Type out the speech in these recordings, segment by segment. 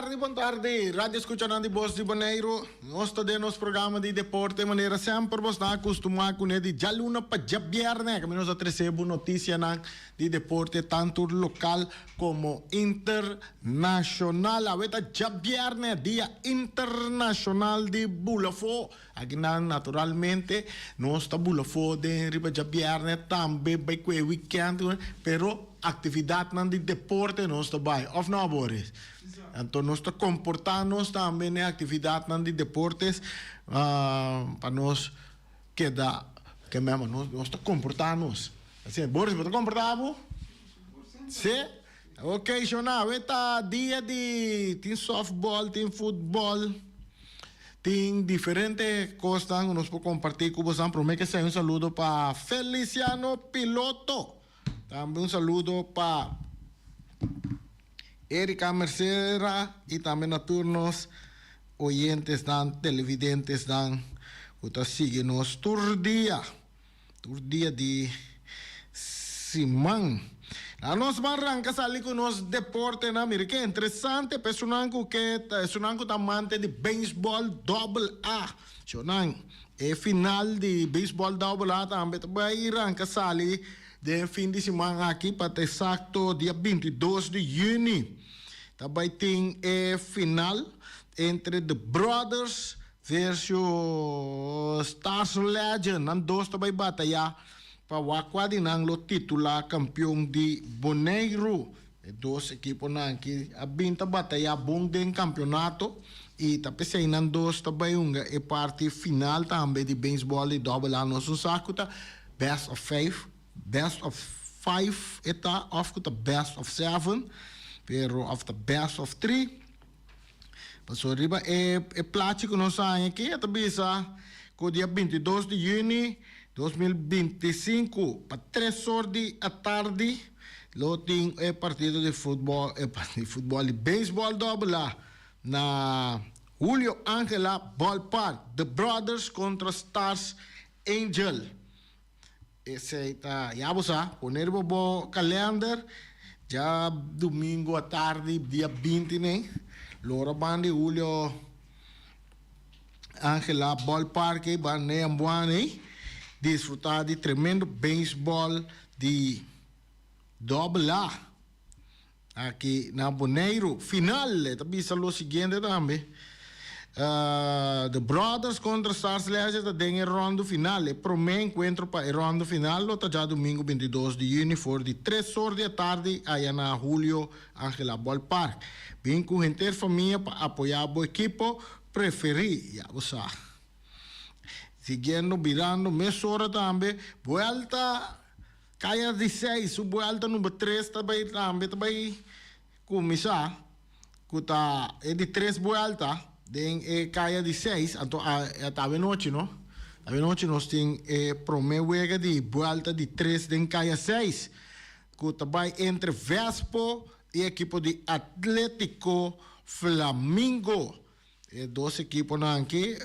tardi, bon tardi. Radio Escuchanan di Bos di Boneiru. Nos ta den nos programa di deporte manera semper bos ta acostumá kuné di djaluna pa djabièrnè. Kaminda nos a trese bo notisianan di deporte tantu lokal komo internashonal. Awe ta djabièrnè, dia internashonal di bulafó. Akinan naturalmente nos ta bulafó den riba djabièrnè tambe bai ku e wikènt, pero aktividatnan di deporte nos ta bai, òf no Boris? Anto nos ta komportá nos tambe den aktividatnan di deportes pa nos keda ke mema nos ta komportá nos. Asina, Boris bo ta komportá bo? Sí? Ok shona, awe ta dia di tin softball, tin futbol, tin diferente kosnan ku nos por kompartí ku bosan. Promé ke esei un saludo pa Feliciano Piloto, tambe un saludo pa Erika Mercera i tambe na tur nos oyentesnan, televidentesnan ku ta sigui nos tur dia. Tur dia di siman. Na nos ban ranka sali ku nos deportenan. Mira ke interesante pa esunnan ku ke ta esunnan ku ta amante di beisbòl dòbel A. Shownan, e final di beisbòl dòbel A tambe ta bai ranka sali den fin di siman aki pa ta eksakto dia 22 di yüni. Ta bai tin e final entre The Brothers Versus Stars Legend, nan dos ta bai bataya pa wak kua di nan lo titula kampion di Boneiru. E dos ekiponan aki a bin ta bataya bon den kampionato i ta p'esei nan dos ta bai hunga e parti final tambe di beisbòl di dòbel A. Nos no sa ku ta best of five, best of five e ta òf ku ta best of seven, pero òf ta best of three. Pasobra riba e e plachi ku nos haña aki e ta bisa ku dia 22 di yüni 2025 pa tres or di atardi lo tin e partido di futbòl e di futbòl di beisbòl dòbel A na Julio Angela Ballpark, The Brothers kontra Stars Angel. Esei ta, ya bo sa, pone riba bo kalender, djadumingu atardi dia 20 nei, lo ora ban di Julio Angela Ballpark ei, ban nei Ambuan ei, disfruta di tremendo beisbòl di dòbel A. Aki na Boneiru. Final, e ta bisa lo siguiente tambe, The Brothers kontra Stars Leisure ta den e rondu final. E promé enkuentro pa e rondu final lo ta djadumingu 22 di yüni for di tres or di atardi aya na Julio Angela Ballpark. Bin ku henter famia pa apoyá bo ekipo preferí. Ya bo sa. Siguiendo birando mesora tambe, buelta. Kaya di seis, su buelta number tres ta bai tambe ta bai kuminsá ku ta e di tres buelta den e kaya di seis, anto a ta awenochi no, awenochi nos tin e promé wega di buelta di tres den kaya seis ku ta bai entre Vespo i ekipo di Atletico Flamingo. E dos ekiponan aki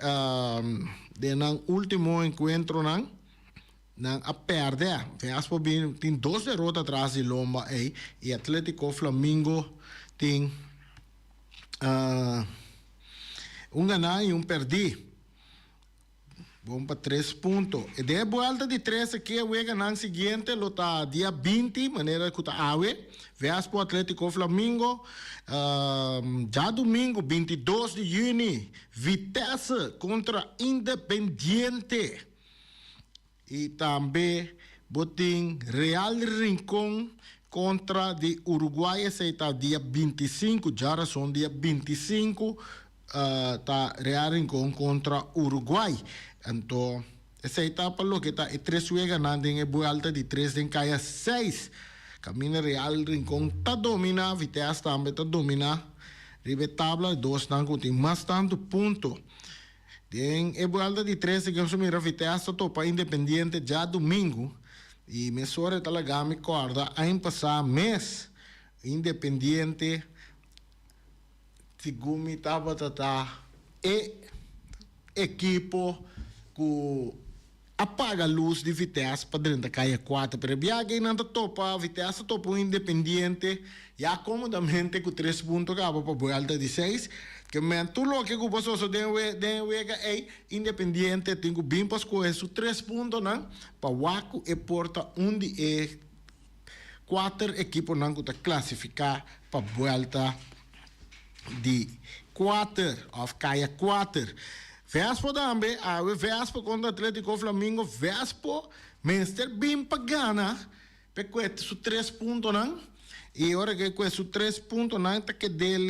den nan ultimo enkuentronan nan a pèrdè. Vespo bin tin dos derota tras di lomba ei i Atletico Flamingo tin un ganá i un pèrdí. Bon pa tres punto. E den e buelta di tres aki e weganan siguiente lo ta dia 20, manera ku ta awe, Vespo Atletico Flamingo, djadumingu 22 di yüni, Vitesse kontra Independiente i tambe bo tin Real Rincon kontra di Uruguay, esei ta dia 25, djarason dia 25. Ta Real Rincon kontra Uruguay. Anto esei ta pa loke ta e tres weganan den e buelta di tres den kaya seis. Kaminda Real Rincon ta dominá, Vitesse tambe ta dominá riba e tabla, e dosnan ku tin mas tantu punto. Den e buelta di tres aki nos a mira Vitesse ta topa Independiente djadumingu i mesora e ta laga mi kòrda aña pasá mes Independiente Segun mi tabata ta e ekipo ku A paga lus di Vitesse pa drenta kaya kuater, pero e biaha ei nan ta topa, Vitesse ta topa un Independiente ya komodamente ku tres punto kaba pa buelta di seis. Ke men tur loke ku por sosode den e wega ei, Independiente tin ku bin pa skohe su tres puntonan pa wak ku e por ta un di e kuater ekiponan ku ta klasifiká pa buelta di kuater òf kaya kuater. Vespo tambe, awe Vespo kontra Atletico Flamingo, Vespo mester bin pa gana p'e kue su tres puntonan i ora ku e kue su tres puntonan ta ked'el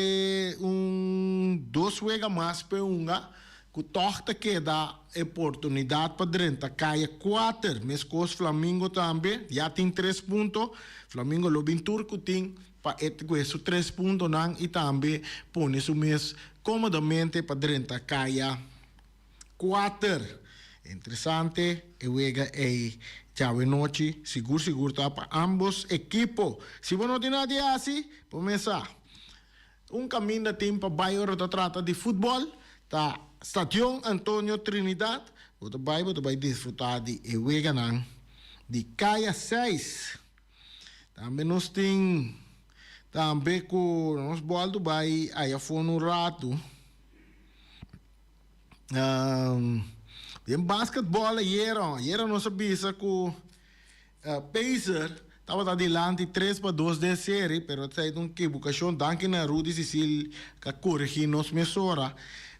un dos wega mas p'e hunga ku tòg ta keda e oportunidat pa drenta kaya kuater. Meskos Flamingo tambe ya tin tres punto, Flamingo lo bin tur ku tin pa e kue su tres puntonan i tambe pone su mes komodamente pa drenta kaya kuater. Interesante e wega ei djawe nochi, sigur sigur ta pa ambos ekipo. Si bo no tin nada di hasi, bo mes sa. Un kaminda tin pa bai ora ta trata di futbòl ta Stadion Antonio Trinidad. Bo ta bai, bo ta bai disfrutá di e weganan di kaya seis. Tambe nos tin tambe ku nos bòltu bai aya fondo un ratu. Den basketbòl ayera, ayera nos a bisa ku Pacer tabata dilanti tres pa dos den seri, pero esei ta un kibukashon. Danki na Rudy Cecil ku a korigí nos mesora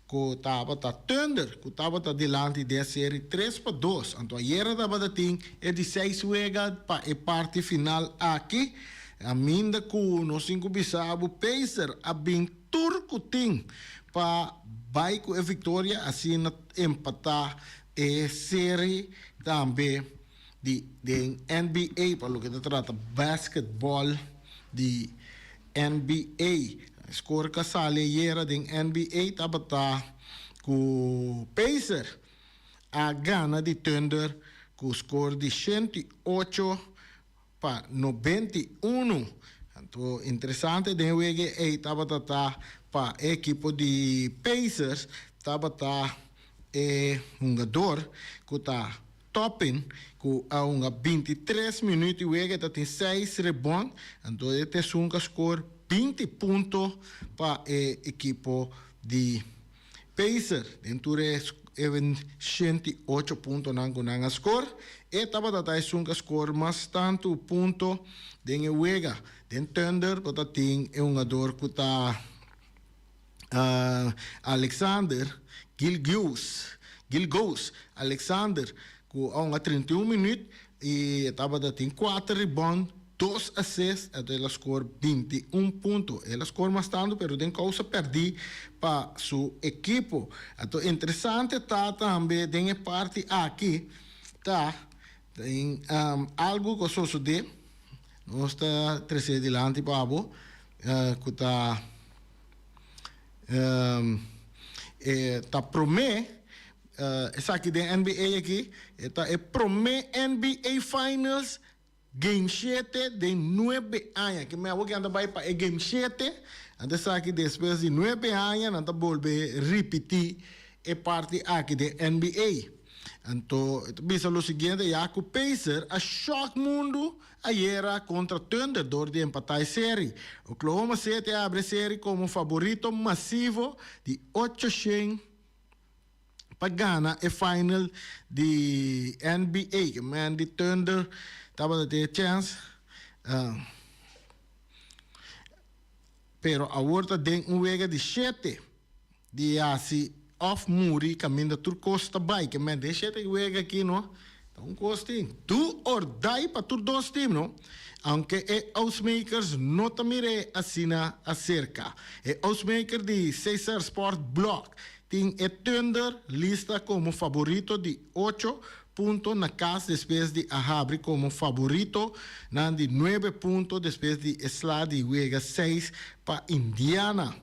ku tabata Thunder ku tabata dilanti den seri 3-2. Anto ayera tabata tin e di seis wega pa e parti final aki. Aminda ku nos tin ku bisa bo Pacer a bin tur ku tin pa bai ku e viktoria asina empatá e seri tambe di den NBA pa loke ta trata basketball di NBA. Score ku a sali ayera den NBA tabata ku Pacer a gana di Thunder ku score di 108-91. Anto interesante den wega ei tabata ta pa e ekipo di Pacers tabata e hungador ku ta Toppin ku a hunga 23 minuut di wega e ta tin seis rebond, anto e ta esun ku a score 20 punto pa e ekipo di Pacer. Den tur e 108 puntonan ku nan a score, e tabata ta esun ku a score mas tantu punto den e wega. Den Thunder bo ta tin e hungador ku ta Alexander Gilgeous, Gilgeous Alexander, ku a hunga 31 minuut i e tabata tin kuater ribond, dos assist, anto el a score 21 punto. El a score mas tantu pero den kousa pèrdí pa su ekipo. Anto interesante ta tambe den e parti aki ta tin algu ku a sosodé, nos ta trese dilanti pa bo, ku ta. E ta promé, esaki den NBA aki, e ta e promé NBA Finals Game shete den nuebe aña. Ke men awor ke nan ta bai pa e Game shete, anto esaki despues di nuebe aña nan ta bolbe ripití e parti aki den NBA. Anto e ta bisa lo siguiente, ya ku Pacer a shòk mundu Ayera kontra Thunder dor di empatá e seri. Oklahoma City a abri e seri komo faborito masivo di ocho shen pa gana e final di NBA. Ke men di Thunder tabata tin e chèns, pero awor ta den un wega di shete di hasi òf muri kaminda tur kos ta bai. Ke men den shete wega aki no ta un kos tin do or die pa tur dos team no. Aunke e Ousmakers no ta mir'é asina aserka. E Ousmaker di Cesar Sport Blog tin e Thunder lista komo faborito di ocho punto na kas despues di a habri komo faborito nan di nuebe punto despues di e sla di wega seis pa Indiana.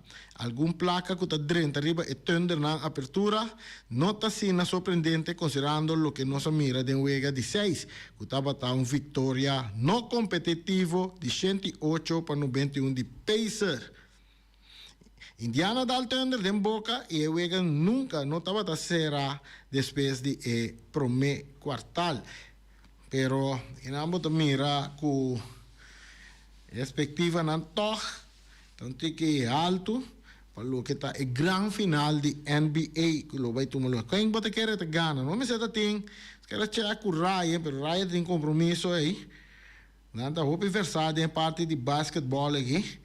Algun plaka ku ta drenta riba e Thundernan apertura no ta asina sorprendente konsiderando loke nos a mira den wega di seis, ku tabata un viktoria no kompetitivo di 108-91 di Pacer. Indiana a dal Thunder den boka i e wega nunka no tabata sera despues di e promé kuartal. Pero nan bo ta mira ku e espektivanan tòg ta un tiki haltu pa loke ta e gran final di NBA ku lo bai tuma lugar. Ken bo ta kere ta gana? No mester ta tin, kere chèk ku Ryan, pero Ryan tin kompromiso ei. Nan ta hopi versá den e parti di basketbòl aki.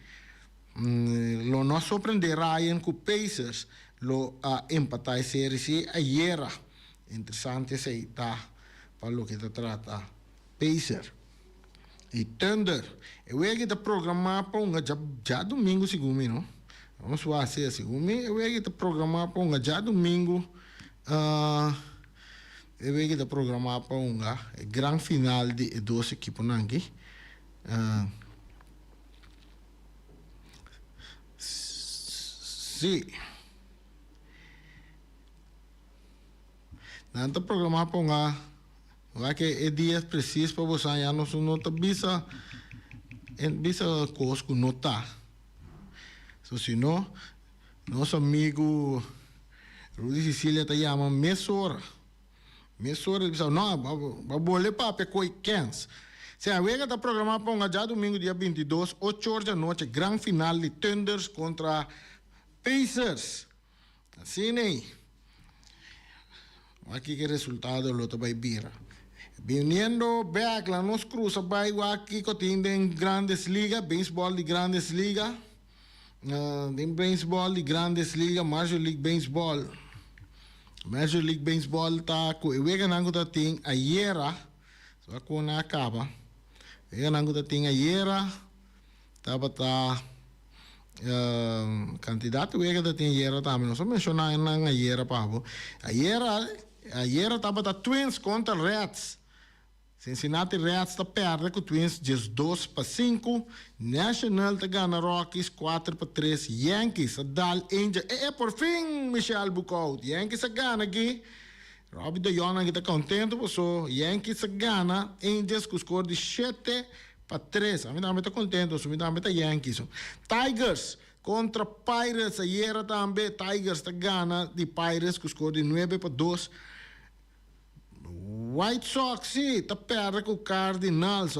Lo no a sorprendé Ryan ku Pacers lo a empatá e serie si ayera. Interesante esei ta pa loke ta trata Pacers i Thunder. E wega ta programá pa hunga djadumingu segun mi no. Vamos wak si segun mi e wega ta programá pa hunga djadumingu. E wega ta programá pa hunga e gran final di e dos ekiponan aki. Sí. Nan ta programá pa hunga, wak e dia presis pa boso haña nos no ta bisa bisa kos ku no ta. So si no, nos amigu Rudy Cecilia ta yama mesora. Mesora el bisa, no, bo bole papia koe kens. Sea, wega ta programá pa hunga djadumingu dia 22, ocho or djanochi, gran final di Thunders kontra Pacers. Asina ei. Wak kiko e resultado lo ta bai bira. Biniendo bek, laga nos krusa bai wak kiko tin den Grandes Liga, beisbòl di Grandes Liga. Den beisbòl di Grandes Liga, Major League Baseball. Major League Baseball ta ku e weganan ku ta tin ayera, so a kon a kaba. Weganan ku ta tin ayera tabata kantidat di wega ta tin ayera tambe. Nos a menshoná nan ayera pa bo. Ayera, ayera tabata Twins kontra Reds. Cincinnati Reds ta pèrdè ku Twins 12-5, National ta gana Rockies 4-3, Yankees a dal Angels, e e por fin Michel Boekhoudt, Yankees a gana aki, Robbie de Jong aki ta kontentu paso Yankees a gana Angels ku skor di 7-3, ami tambe ta kontentu paso mi tambe ta Yankees. Tigers kontra Pirates ayera tambe Tigers ta gana di Pirates ku skor di 9-2. White Sox si ta perde ku Cardinals.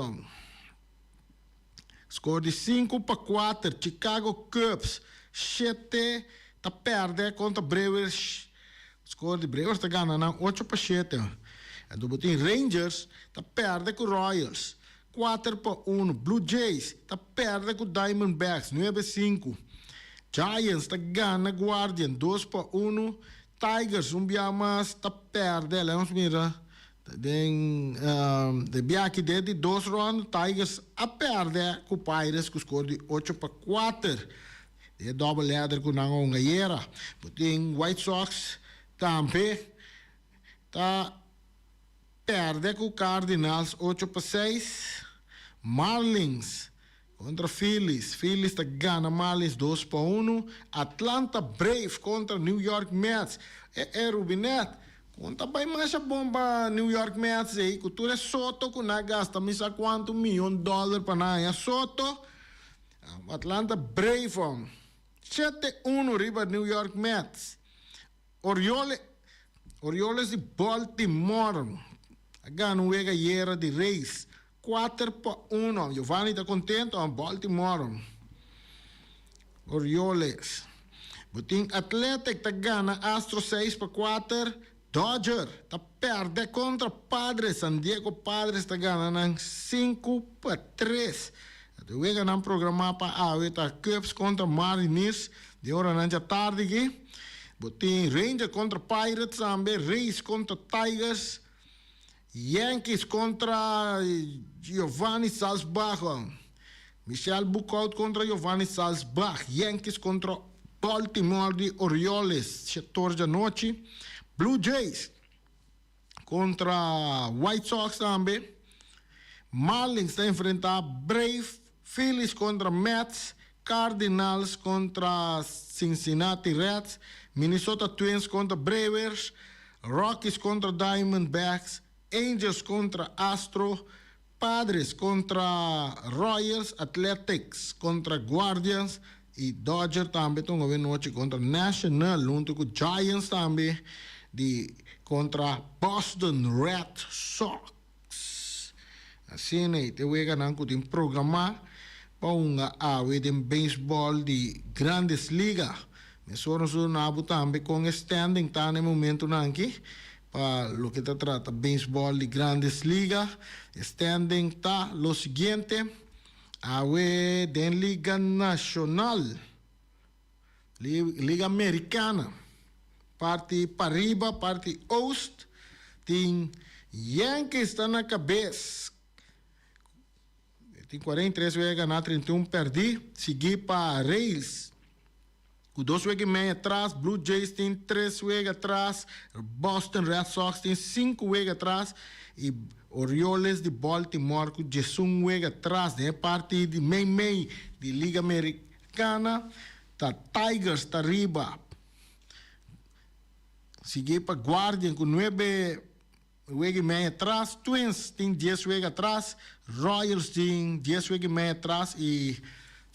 Skor di 5-4. Chicago Cubs 7 ta perde kontra Brewers. Skor di Brewers ta gana nan 8-7. Anto bo tin Rangers ta perde ku Royals 4-1. Blue Jays ta perde ku Diamondbacks 9-5. Giants ta gana Guardian 2-1. Tigers un bia mas ta perde. Laga nos mira den de bia aki den di dos rond Tigers a perde ku Pirates ku skor di 8-4. E double header ku nan a hunga ayera. Bo tin White Sox tambe ta perde ku Cardinals 8-6. Marlins kontra Phillies. Phillies ta gana Marlins 2-1. Atlanta Brave kontra New York Mets. E e Rubinet, kon ta bai masha bon pa New York Mets ei ku tur e Soto ku nan a gasta mi sa kuantu miyon dòler pa nan haña Soto. Atlanta Brave om 7-1 riba New York Mets. Oriole, Orioles di Baltimore a gana un wega ayera di Rays 4-1. Giovanni ta contento, Baltimore Orioles. Bo tin Athletic ta gana Astros 6-4. Dodger ta perde contra Padres. San Diego Padres ta gana nan 5-3. E weganan programá pa awe ta Cubs kontra Mariners den oranan dja tardi aki. Bo tin Rangers kontra Pirates tambe, Rays kontra Tigers, Yankees kontra Giovanni Salsbach, Michel Boekhoudt kontra Giovanni Salsbach, Yankees kontra Baltimore di Orioles, shetor djanochi, Blue Jays kontra White Sox tambe. Marlins ta enfrentá Brave, Phillies kontra Mets, Cardinals kontra Cincinnati Reds, Minnesota Twins kontra Brewers, Rockies kontra Diamondbacks, Angels kontra Astro, Padres kontra Royals, Athletics kontra Guardians. I Dodger tambe ta hunga awenochi kontra National huntu ku Giants tambe di kontra Boston Red Sox. Asina ei ta e weganan ku tin programá pa hunga awe den beisbòl di Grandes Liga. Mesora nos duna bo tambe kon e standing ta na e momentunan aki pa loke ta trata beisbòl di Grandes Liga. E standing ta lo siguiente. Awe den Liga Nashonal, Liga Americana, parti pariba, parti oost, tin Yankees ta na kabes. Tin 43 wega ganá, 31 pèrdí, siguí pa Rays ku dos wega i mei atras, Blue Jays tin tres wega atras, Boston Red Sox tin sinku wega atras i Orioles di Baltimore ku diesun wega atras. Den e parti di mei mei di Liga Americana ta Tigers ta riba, sigui pa Guardian ku nuebe wega i mei atras, Twins tin dies wega atras, Royals tin dies wega i mei atras i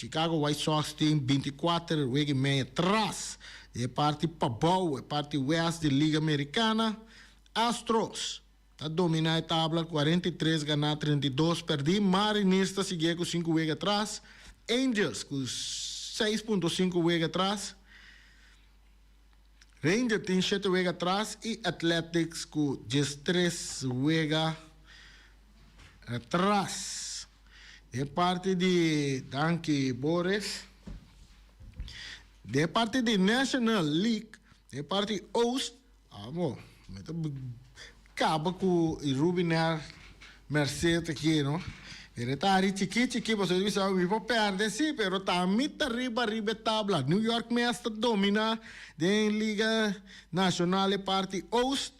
Chicago White Sox tin 24 wega i mei atras. Di e parti pabou, e parti west di Liga Americana, Astros ta domina e tabla 43 ganá, 32 pèrdí. Mariners ta siguié ku sinku wega atras, Angels ku 6.5 wega atras. Ranger tin shete wega atras i Athletics ku 13 wega atras. Den parti di danki Boris. Den parti di National League, den parti Oost, amo, mi ta kaba ku Rubiner Merced aki, no? Pero e ta hari chikí chikí, pasobra e bisa mi por pèrdè sí, pero ta mi ta riba riba e tabla. New York Mets ta dominá den Liga Nashonal e parti Oost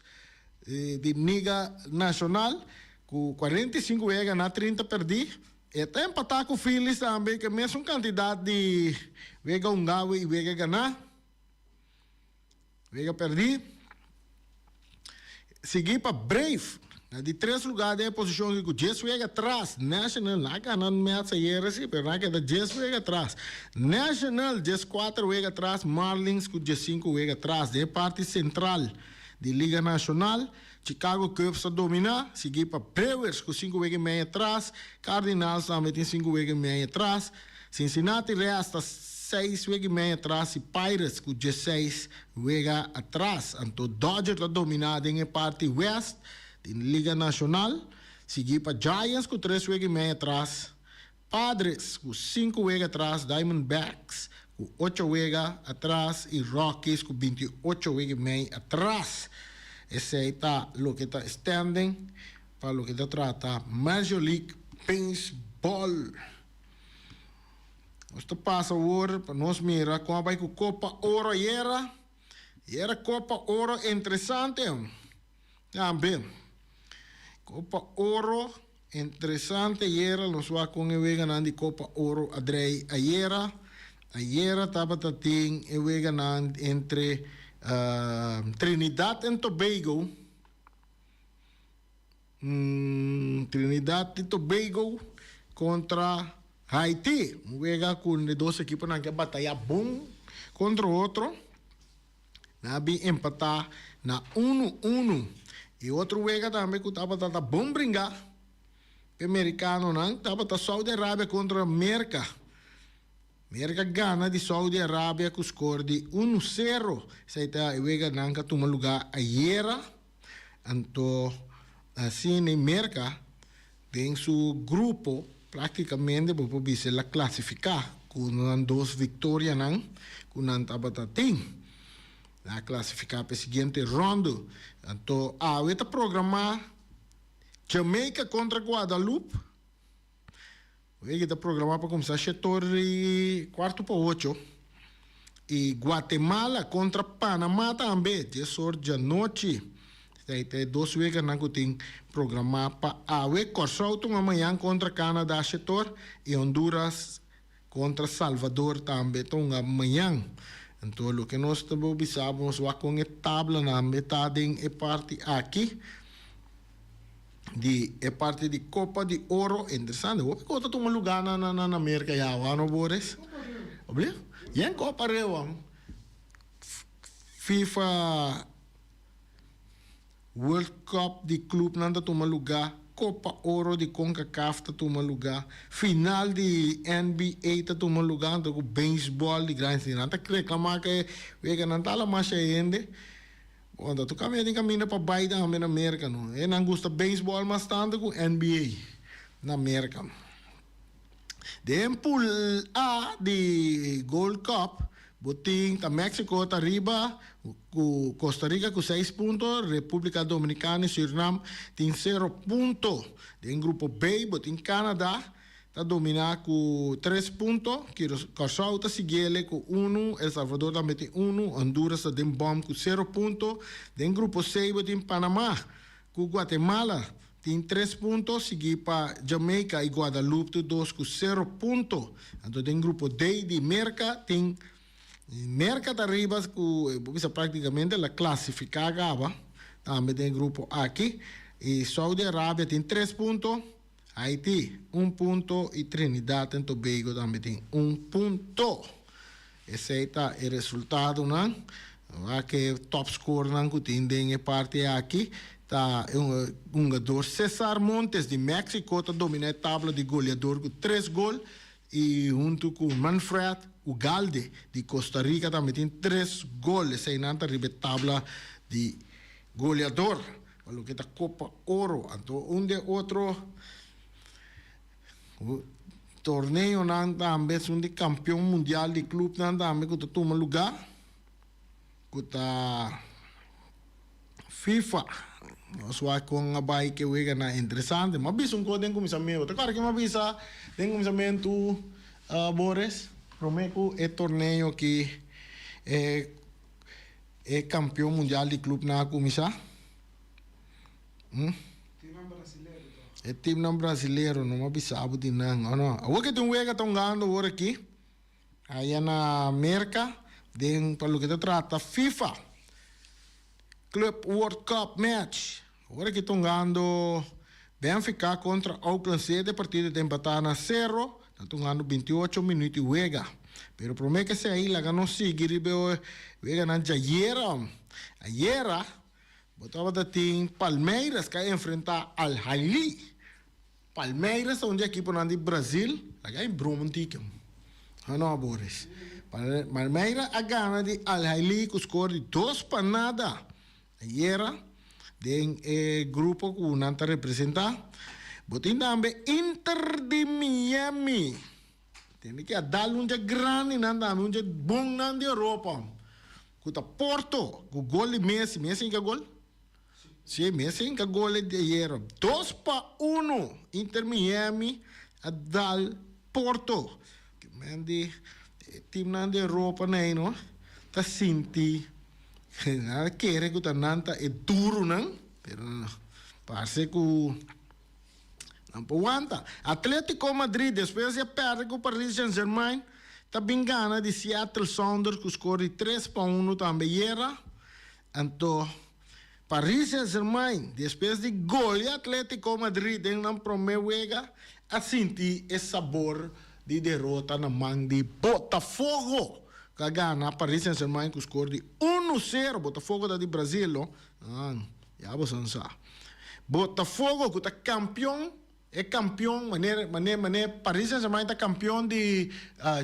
di Liga Nashonal ku 45 wega ganá, 30 pèrdí. E ta empatá ku Phillies tambe ku e mesun kantidat di wega hungá i wega ganá. Wega pèrdí. Sigui pa Brave na di tres lugá den e posishon aki ku dies wega tras. National na gana Mets ayera si, pero nan a keda dies wega tras. National 14 wega tras, Marlins ku 15 wega tras. Den e parti sentral di Liga Nashonal, Chicago Cubs ta dominá, sigui pa Brewers ku sinku wega i mei atras, Cardinals tambe tin sinku wega i mei atras, Cincinnati Reds ta seis wega i mei atras i Pirates ku 16 wega atras. Anto Dodgers ta dominá den e parti west di Liga Nashonal, sigui pa Giants ku tres wega i mei atras, Padres ku sinku wega atras, Diamondbacks ku ocho wega atras i Rockies ku 28 wega i mei atras. Esei ta loke ta standing pa loke ta trata Major League Baseball. Nos ta pasa awor pa nos mira kon a bai ku Copa Oro ayera. Ayera Copa Oro interesante. Tambe Copa Oro interesante ayera. Nos wak kon e weganan di Copa Oro a drei ayera. Ayera tabata tin e weganan entre Trinidad en Tobago. Trinidad y Tobago kontra Haiti. Un wega ku e dos ekiponan ke bataya bon kontra otro. Nan a bin empatá na 1-1. E otro wega tambe ku tabata ta bon bringá p'e merikanonan tabata Saudi Arabia kontra Merka. Merka gana di Saudi Arabia ku skor di 1-0. Esei ta e weganan ku a tuma lugá ayera. Anto asina e Merka den su grupo práktikamente bo por bisa el a klasifiká ku nan dos viktorianan ku nan tabata tin. Nan a klasifiká pa e siguiente ròndu. Anto awe ta programá Jamaica kontra Guadalupe. Wega ta programá pa kuminsá shetor i kuarto pa ocho. I Guatemala kontra Panamá tambe, 10 or djanochi. Esei ta e dos weganan ku tin programá pa awe. Kòrsou ta un mañan kontra Canada shetor i Honduras kontra Salvador tambe ta un mañan. Anto loke nos ta bo bisa bo nos wak kon e tablanan ta den e parti aki. Di e parti di Copa di Oro, interesante, hopi cos ta tuma lugar na na na Merca ya, awa no Boris? Oblief? Yen Copa Rewa. FIFA World Cup di clubnan ta tuma luga, Copa Oro di Concacaf ta tuma luga, final di NBA ta tuma luga, anto cu baseball di Grand Nan ta reclama cu e weganan ta ala masha hende. Bon, ta tur caminda tin caminda pa bay tambe na Merca, no. E nan gusta baseball mas tanto cu NBA na Merca. Den pool A di Gold Cup bo tin ta Mexico ta riba cu Costa Rica cu seis punto, Republica Dominicana y Surinam tin cero punto. Den grupo B bo tin Canada ta domina cu tres punto, Corsou ta siguiele cu uno, El Salvador tambe tin uno, Honduras ta den bom cu cero punto. Den grupo C bo tin Panama cu Guatemala Tin tres punto, sigui pa Jamaica y Guadalupe tur dos cu sero punto. Anto den grupo D di Merca tin Merca ta riba cu bo bisa practicamente la clasifica caba tambe den e grupo aki. Y Saudi Arabia tin tres punto, Haiti un punto y Trinidad and Tobago tambe tin un punto. Esey ta e resultadonan. Wak e top scorernan cu tin den e parti aki ta e hungador Cesar Montes di Mexico ta domina e tabla di goleador cu tres gol y hunto cu Manfred Ugalde di Costa Rica tambe tin tres gol. Eseynan ta riba e tabla di goleador pa loke ta Copa Oro. Anto un de otro Torneonan tambe esun di kampion mundial di klupnan tambe ku ta tuma lugá ku ta FIFA. Nos wak kon a bai ke weganan interesante. Mi a bisa un kos den kuminsamentu. Ta kòrda ke mi a bisa den kuminsamentu Boris? Promé ku e torneo aki e kampion mundial di klupnan a kuminsá. Teamnan brasilero ta. E teamnan brasilero no m'a bisa bo di nan o no. Awor ke tin un wega ta hungando awor aki aya na Merca den pa loke ta trata FIFA Club World Cup match. Awor aki ta hungando Benfica contra Auckland City partido ta empata na sero. Nan ta hungando 28 minuut di wega. Pero prome ke esei laga nos sigui riba e weganan djayera. Ayera Bo tabata tin Palmeiras ka enfrenta Al Ahly. Palmeiras ta un di ekiponan di Brazil. Laga e broma un tiki. Ha no, Boris. Palmeiras a gana di Al Ahly ku skor di 2-0 ayera den e grupo ku nan ta representa. Bo tin tambe Inter di Miami. Tende ki a dal un dje grandinan tambe, un dje bonnan di Europa. Ku ta Porto, ku gol di Messi. Messi hinka gol? Si, Messi hinka gol di ayera. 2-1, Inter Miami a dal Porto. Ke men di e teamnan di Europa nei no ta sinti, nan a kere ku ta nan ta e durunan, pero parse ku. Nan por wanta. Atletico Madrid despues di a perde ku Paris Saint Germain ta bin gana di Seattle Sounders ku skor di 3-1 tambe ayera. Anto Paris Saint Germain despues di golia Atletico Madrid den nan prome wega a sinti e sabor di derota na man di Botafogo ku a gana Paris Saint Germain ku skor di 1-0. Botafogo ta di Brazil lo. Ya bo san sa. Botafogo ku ta kampion, e kampion manera manera manera Paris Saint Germain ta kampion di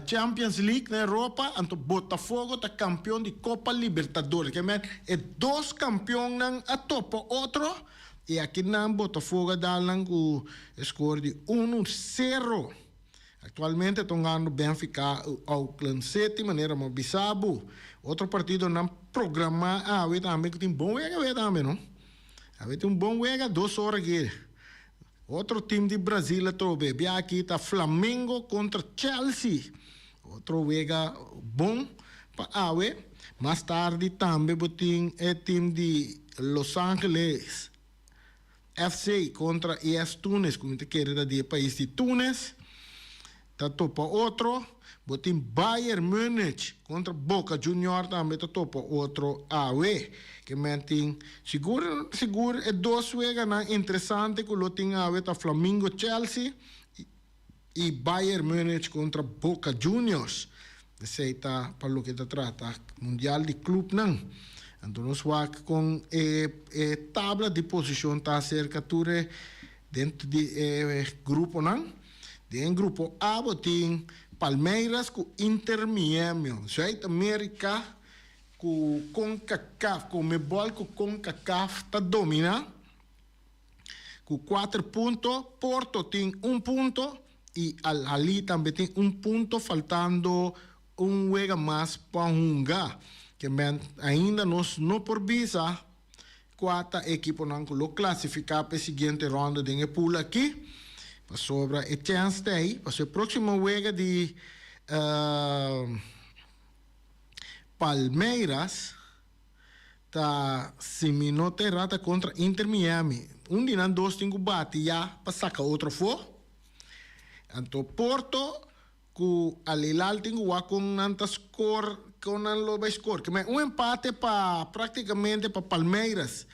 Champions League na Europa, anto Botafogo ta kampion di Copa Libertadores. Ke men e dos kampionnan a topa otro i akinan Botafogo a dal nan ku e skor di 1-0. Aktualmente ta hungando Benfica i Auckland City manera mi a bisa bo. Otro partidonan programá awe tambe ku tin bon wega awe tambe no. Awe tin un bon wega dos ora aki. Otro team di Brazil atrobe bia aki ta Flamengo kontra Chelsea. Otro wega bon pa awe. Mas tardi tambe bo tin e team di Los Angeles. FC kontra ES Tunis ku mi ta kere ta di e pais di Tunis ta topa otro. Bo tin Bayern Munich kontra Boca Junior tambe ta topa otro awe. Ke men tin sigur sigur e dos weganan interesante ku lo tin awe ta Flamingo Chelsea i Bayern Munich kontra Boca Juniors. Esei ta pa loke ta trata Mundial di Clubnan. Anto nos wak con e e tabla di posicion ta acerca tur e dentro di e gruponan. Den grupo A bo tin Palmeiras cu Inter Miami, Zuid America cu Concacaf, Conmebol cu Concacaf ta domina cu cuater punto, Porto tin un punto y Al Ahly tambe tin un punto faltando un wega mas pa hunga. Ke men ainda nos no por bisa Kua ta e ekiponan ku lo klasifiká pa e siguiente rònda den e pool aki? Pasobra e chèns ta ei, pasobra e próksimo wega di Palmeiras ta, si mi no ta erá, ta kontra Inter Miami. Un di nan dos tin ku bati ya pa saka otro afó. Anto Porto Ku Al Hilal tin ku wak kon nan ta skor, kon nan lo bai skor. Ke un empate pa praktikamente pa Palmeiras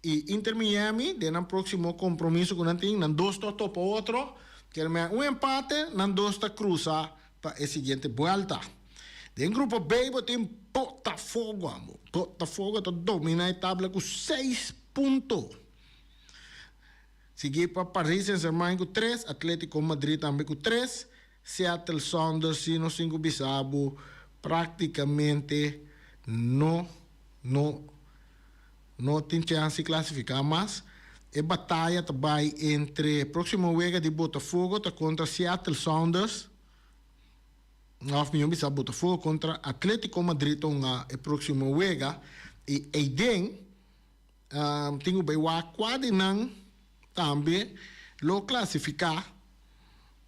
i Inter Miami den nan próksimo kompromiso ku nan tin, nan dos ta topa otro. Ke un empate nan dos ta krusa pa e siguiente buelta. Den grupo B bo tin Botafogo amo. Botafogo ta domina e tabla ku seis punto. Sigui pa Paris Saint-Germain ku tres, Atletico Madrid tambe ku tres, Seattle Sounders si nos tin ku bisa bo praktikamente no no no tin chèns di klasifiká mas. E bataya ta bai entre próksimo wega di Botafogo ta kontra Seattle Sounders òf mihó bisa Botafogo kontra Atletico Madrid ta hunga e próksimo wega i eiden Tin ku bai wak kua di nan tambe lo klasifiká.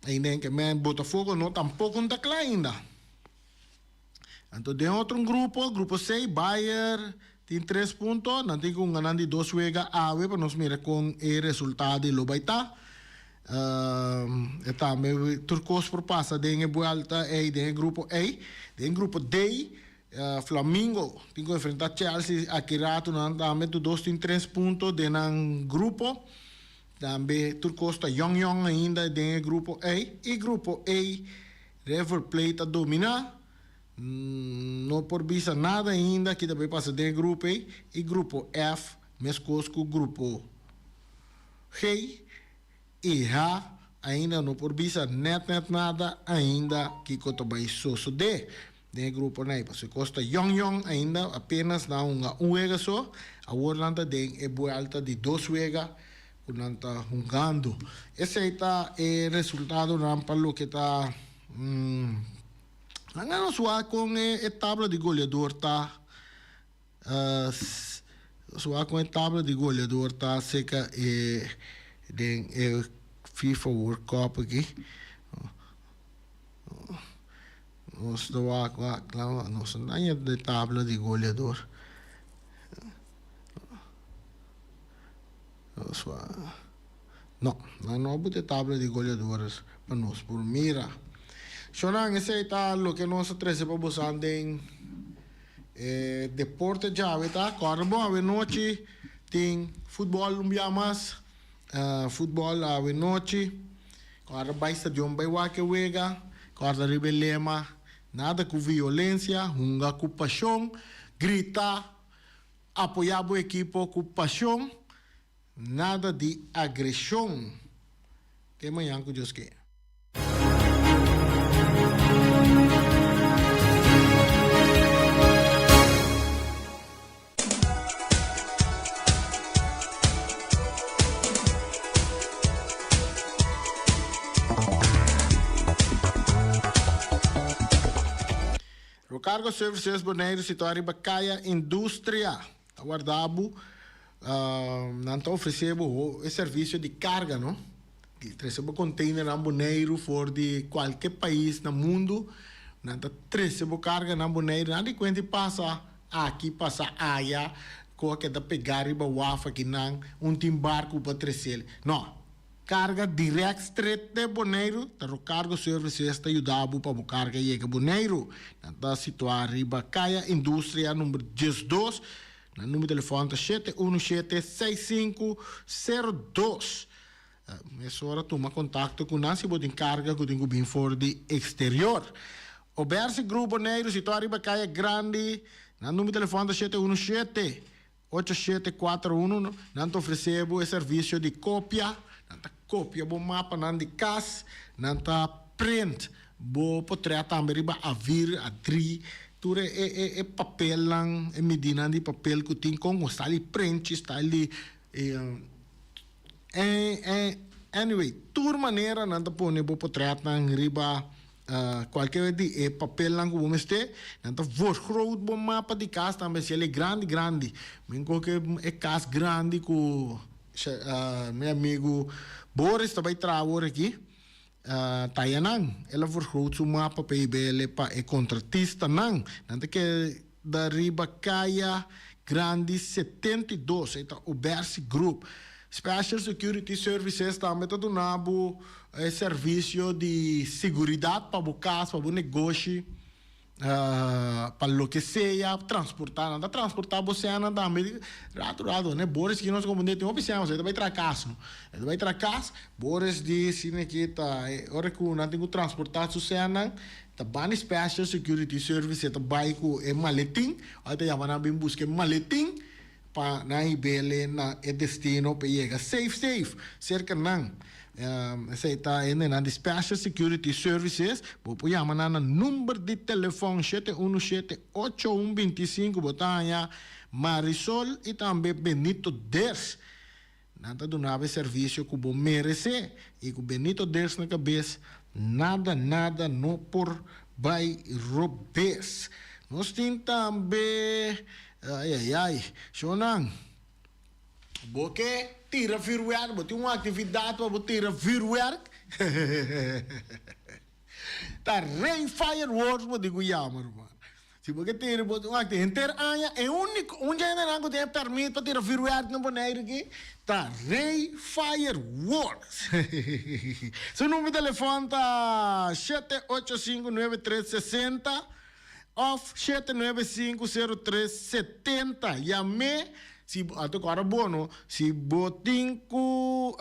Ainda en ke men Botafogo no tampoko no ta kla ainda. Anto den otro un grupo, grupo C, Bayer tin tres punto. Nan tin ku hunga nan di dos wega awe pa nos mira kon e resultado lo bai ta. E tambe tur kos por pasa den e buelta ei, den e grupo ei. Den grupo D, Flamingo tin ku enfrentá Chelsea aki ratu nan tambe tur dos tin tres punto den nan grupo. Tambe tur kos ta yòn yòn ainda den e grupo ei. I grupo E River Plate ta dominá. No por bisa nada ainda ki ta bai pasa den e grupo ei. I grupo F meskos ku grupo G. I ha, ainda no por bisa nèt nèt nada ainda kiko ta bai sosodé den e gruponan ei, pasobra e kos ta yòn yòn ainda, apenas nan a hunga un wega so, awor nan ta den e buèlta di dos wega ku nan ta hungando. Esei ta e resultadonan pa loke ta Nan a nos wak kon e tabla di goleador ta. Su con e tabla di goleador ta cerca e den e FIFA World Cup aki. Nos ta wak wak nos no ta de tabla di goleador. Nos wak no nan no a buta e tabla di goleadores pa nos por mira. Shownan esey ta loke nos a trece pa bosan den. E deporte djawe ta kòrda bon awenochi tin futbòl un bia mas futbòl awenochi kòrda bai stadion bai wak e wega kòrda riba e lema nada ku violensia hunga ku pashon grita apoyá bo ekipo ku pashon nada di agreshon te mañan ku Dios ke. Rocargo Services Boneiru situá riba Kaya Industria ta warda bo. Nan ta ofresé bo e servisio di karga, no? Di trese bo containernan Boneiru for di kualke pais na mundu. Nan ta trese bo karganan Boneiru. Nan di kuenta i pasa aki, pasa aya, ku a keda pegá riba waf akinan, un tin barku pa tresel. No. Karga dirèkt stret te Boneiru, ta Rocargo Services ta yuda bo pa bo karga yega Boneiru. Nan ta situá riba Kaya Industria number 12. Nan number telefòn ta 717 6502. Mesora tuma kontakto ku nan si bo tin karga ku tin ku bin for di eksterior. Obersi Group Boneiru situá riba Kaya Grandi. Nan number di telefòn ta 717 8741. Nan ta ofresé bo e servisio di kopia. Nan ta kopia bo mapanan di kas. Nan ta print bo potrèt tambe riba A-vier, A-drie. Tur e e e papelnan, e midinan di papel ku tin kon style di prentchi, style di Anyway, tur manera nan ta pone bo potretnan riba cualkier di e papelnan cu bo mester. Nan ta vergroot bo mapa di cas tambe, si el e grandi grandi. Mi coge e cas grandi cu mi amigo Boris ta bay traha awor aki, ta ayanan. El a vergroot su mapa pa hib'el pa e contratistanan. Nan ta keda riba Kaya Grandi 72, e ta Obersi Group. Special Security Services tambe ta duna bo e servisio di seguridat pa bo kas, pa bo negoshi, pa loke sea, transportá. Nan ta transportá bo senan tambe ratu ratu. Ne Boris ki nos komprendé tin hopi sena, pasobra e ta bai traha kas no. E ta bai traha kas, Boris di asina ki ta ora ku nan tin ku transportá su senan, ta bani Special Security Service e ta bai ku e maletin, ora ta yama nan bin buska e maletin. Pa nan hib'ele na e destino pa e yega safe safe serka nan. Esei ta hendenan di Special Security Services. Bo por yama nan na number di telefòn 717 8125. Bo ta haña Marisol i tambe Benito Ders. Nan ta duna bo e servisio ku bo meresé i ku Benito Ders na kabes nada nada no por bai robes. Nos tin tambe Ai ai ai, shownan, bo ke tira vuurwerk, bo tin un aktividat pa bo tira vuurwerk? Ta Rey Fireworks bo tin ku yama, ruman. Si bo ke tira, bo tin un aktividat. Henter aña e úniko, un dje hendenan ku tin e pèrmit pa tira vuurwerk na Boneiru aki ta Rey Fireworks. Su number di telefòn ta 7859360. Of 7950370. Yam'é si bo, anto ku ora bo no, si bo tin ku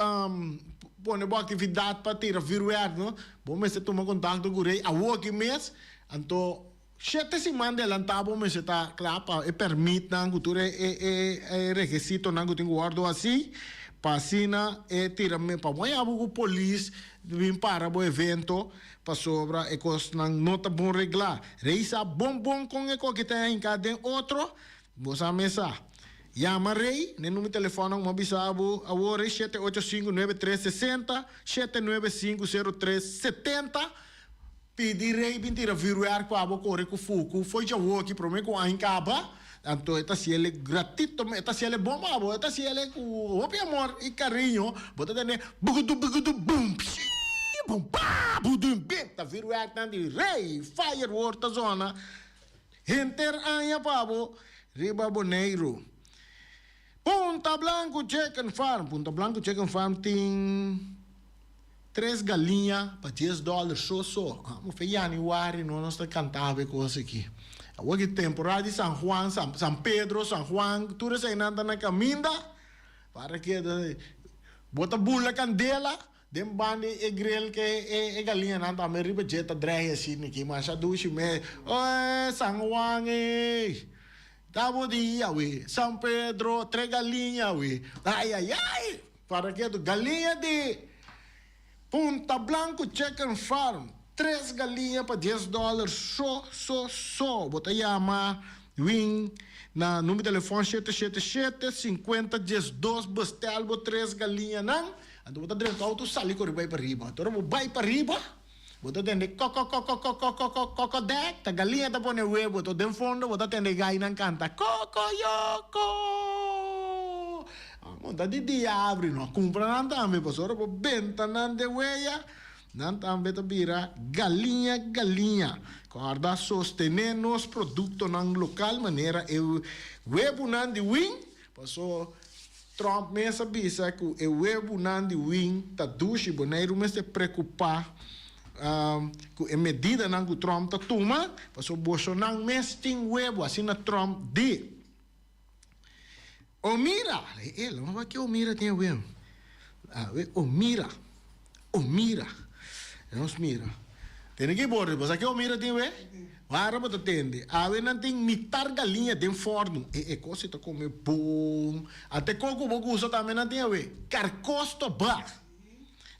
pone bo aktividat pa tira vuurwerk no, bo mester tuma kontakto ku Rey awoki mes, anto shete siman delantá bo mester ta kla pa e pèrmitnan ku tur e e rekesitonan ku tin ku wòrdu hasí pa asina e tira pa bo haña bo ku polis bin para bo evento. Pasobra e kosnan no ta bon reglá. Rei sa bon bon kon e koki ta hinká den otro, bo sa mes sa. Yama Rei n'e numero telefòn ku mi a bisa bo awor ei, 785-9360, 795-0370. Pidi Rei bin tira vürwèrk pa bo kore ku fuku fo'i djawoki promé ku aña kaba. Anto e ta hasiel gratito, e ta hasiel bon pa bo, e ta hasiel ku hopi amor i kariño. Bo ta tende bugudu bugudu bum pshii bum pa budum bim ta vuurwerknan di rey firework ta zona henter aña pa bo riba Boneiru. Punta Blanco Chicken Farm, Punta Blanco Chicken Farm tin tres galiña pa dies dòler so so. Amo fe yanüari no nos ta kantaba e kos aki. Awor ki temporada di San Juan, San Pedro, San Juan, tur eseinan ta na kaminda. Para ke bo ta bula kandela den banda e grill ke e galiñanan tambe riba dje ta drei asina ki masha dushi mes. Oe San Juan ey! Ta bo dia we! San Pedro tre galiña we! Ay ay ay! Para ke galiña di Punta Blanco Chicken Farm, tres galiña pa dies dòler so so so. Bo ta yama Win na number telefòn shete shete shete sinkuenta diesdos bestel bo tres galiñanan. Anto bo ta drenta outo sali kore bai pa riba. Anto ora bo bai pa riba bo ta tende kòkòkòkòkòkòkòkòdèk ta galiña ta pone webo. Anto den fondo bo ta tende gainan kanta kòkòyòkò. Amo ta di diabri no a cumpra nan tambe pasobra bo benta nan den weya nan tambe ta bira galiña galiña. Corda sostene nos productonan local manera e webunan di win paso Trump mes a bisa cu e webunan di win ta dushi. Boneiru mester preocupa cu e medidanan cu Trump ta tuma pasobra bosonan mes tin webu asina Trump di. Omira, e lo no ke Omira tin awe. Awe Omira, Omira. Nos mira. Tene ki Boris, bo sa ke Omira tin we? Wara bo ta tende. Awe nan tin mitar galiña den fòrnu. E e kos si ta kome bon. Ate kos ku bo gusta tambe nan tin awe. Karkó stobá.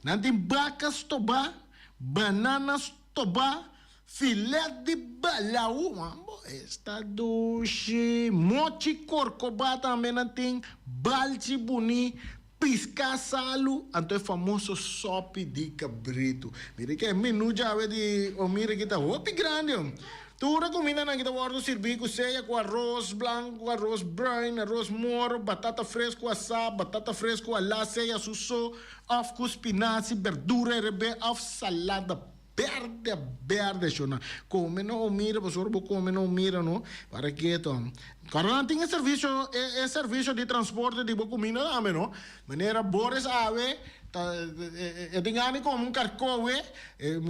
Nan tin baka stobá, banana stobá, filet di balau. Mambo, esta dushi. Mochi korkobá tambe nan tin, balchi buní. Piská salu, anto e famoso sòpi di kabritu. Mira ke menu djawe di Omira ki ta hopi grandi hom. Tur e kumindanan ki ta wòrdu sirbí ku sea ku aros blanku, aros bruin, aros moro, batata fresku asá, batata fresku alá, sea su so òf ku spinasi, berdura herebé òf salada. Berde berde shona. Come no o mira pasobra bo come no o mira no. Para keto. Kòrda nan tin e servisio e servisio di transporte di bo kuminda tambe no. Manera Boris awe ta e tin gana di kome un karkowe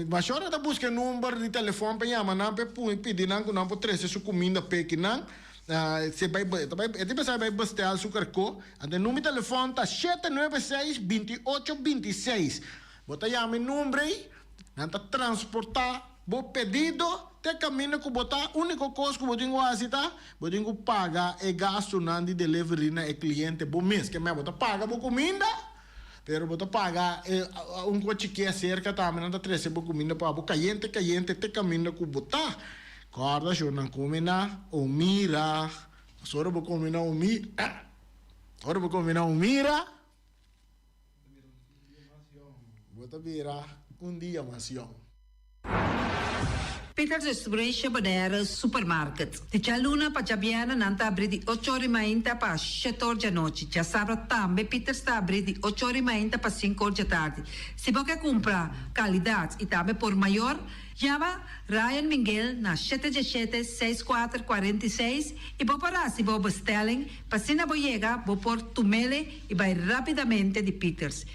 mashor e ta buska e number di telefòn pa yama nan pa e pidi nan ku nan por trese su kuminda peki nan. Si e bai e ta bai e tin pensá e bai bestel su karko. Anto e number di telefòn ta shete nuebe seis binti ocho binti seis. Bo ta yama e number ei, nan ta transportá bo pedido te kaminda ku bo ta. Úniko kos ku bo tin ku hasi ta, bo tin ku paga e gastunan di delivery na e kliente bo mes. Ke mei bo ta paga bo kuminda, pero bo ta paga e un kos chikí aserka tambe nan ta trese bo kuminda pa bo kayente kayente te kaminda ku bo ta. Kòrda shor nan kome na Omira. Pasobra bo kome na Omira, ora bo kome na Omira. Bo ta bira un dia mas yòn. Peters Restauration Bonaire Supermarket. Di djaluna pa djabièrnè nan ta abrí di ocho or i mainta pa shete or djanochi. Djasabra tambe Peters ta abrí di ocho or i mainta pa sinku or djatardi. Si bo ke kumpra kalidat i tambe por mayor, yama Ryan Minguel na shete djeshete seis kuater kuarenta i seis i bo por hasi bo bestelling pa asina bo yega bo por tumele i bai rapidamente di Peters.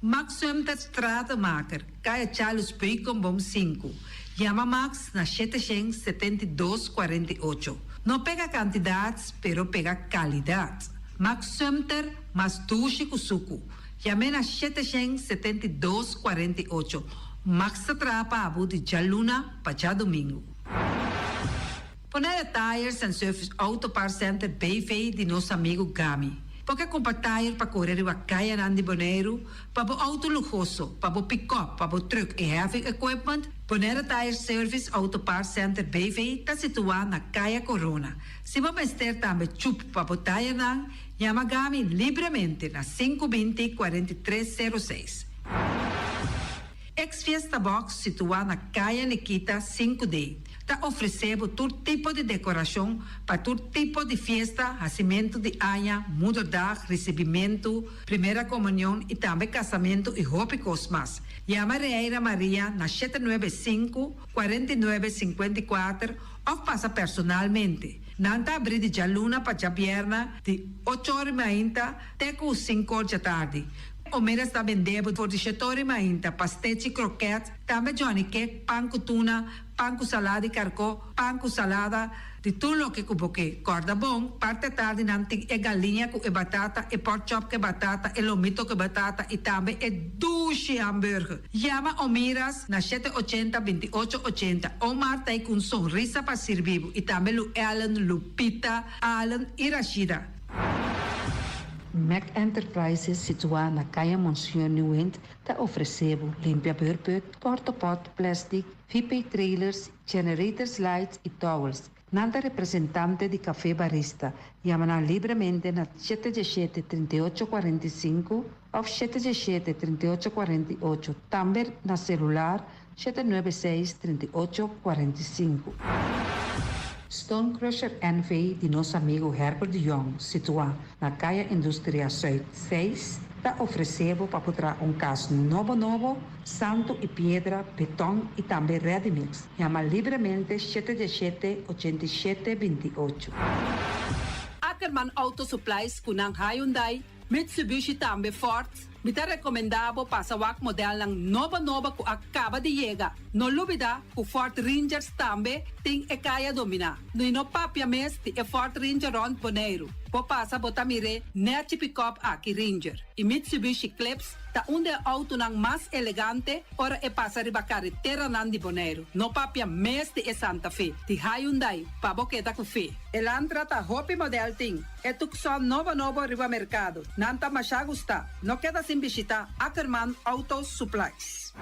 Max Sumter Stratenmaker, Kaya Charles Beukenboom sinku. Yama Max na 772 48. No pega kantidat, pero pega kalidat. Max Sumter, mas dushi ku suku. Yam'é na 772 48. Max ta traha pa abo di djaluna pa djadumingu. Bonaire Tires and Service Auto Parts Center BV di nos amigu Gami. Bo ke kumpra tire pa kore riba kayanan di Boneiru, pa bo outo luhoso, pa bo pikòp, pa bo trùk i heavy equipment? Bonaire Tire Service Auto Parts Center BV ta situá na Kaya Korona. Si bo mester tambe chup pa bo tirenan, yama Gami libremente na 520 43 06. Ex Fiesta Box situá na Kaya Nikita 5D ta ofresé bo tur tipo di dekorashon pa tur tipo di fiesta, hasimentu di aña, moederdag, risibimentu, primera komunion i tambe kasamentu i hopi kos mas. Yama Reira Maria na 795 49 54 òf pasa personalmente. Nan ta abrí di djaluna pa djabièrnè di ocho or i mainta te ku sinku or djatardi. Omeras ta bende bo for di shetor i mainta, pastechi, kroket, tambe johnny cake, pan ku tuna, pan ku salada di karkó, pan ku salada, di tur loke ku bo ke. Kòrda bon, parti atardi nan tin e galiña ku e batata, e pork chop ku e batata, e lomito ku e batata i tambe e dushi hamburger. Yama Omiras na shete ochenta 28 80. Omar ta ei ku un sonrisa pa sirbi bo i tambe Lu Ellen, Lupita, Allen i Rashida. Mac Enterprises situá na Kaya Monseñor Nieuwind ta ofresé bo limpia beurput, portapot, plastic, VP trailers, generators lights i towels. Nan ta representante di Café Barista. Yama nan libremente na 717 38 45 òf 717 38 48. Tambe na selular 796 38 45. Stone Crusher NV di nos amigu Herbert de Jong, situá na Kaya Industria Zuid 6, ta ofresé bo pa por traha un kas nobo nobo, santu i piedra, beton i tambe ready mix. Yama libremente 717 87 28. Ackerman Auto Supplies ku nan Hyundai, Mitsubishi tambe Ford, mi ta rekomendá bo pasa wak modelnan nobo nobo ku a kaba di yega. No lubida ku Ford Rangers tambe tin e kaya dominá. No no papia mes di e Ford Ranger rònt Boneiru. Bo pasa bo ta mir'é nèchi pikòp aki Ranger. I Mitsubishi Eclipse ta un di e outonan mas elegante ora e pasa riba kareteranan di Boneiru. No papia mes di e Santa Fe, di Hyundai, pa bo keda ku fe. Elantra ta hopi modèl tin. E Tucson nobo nobo riba merkado. Nan ta mashá gustá. No keda sin bishitá Ackerman Auto Supplies.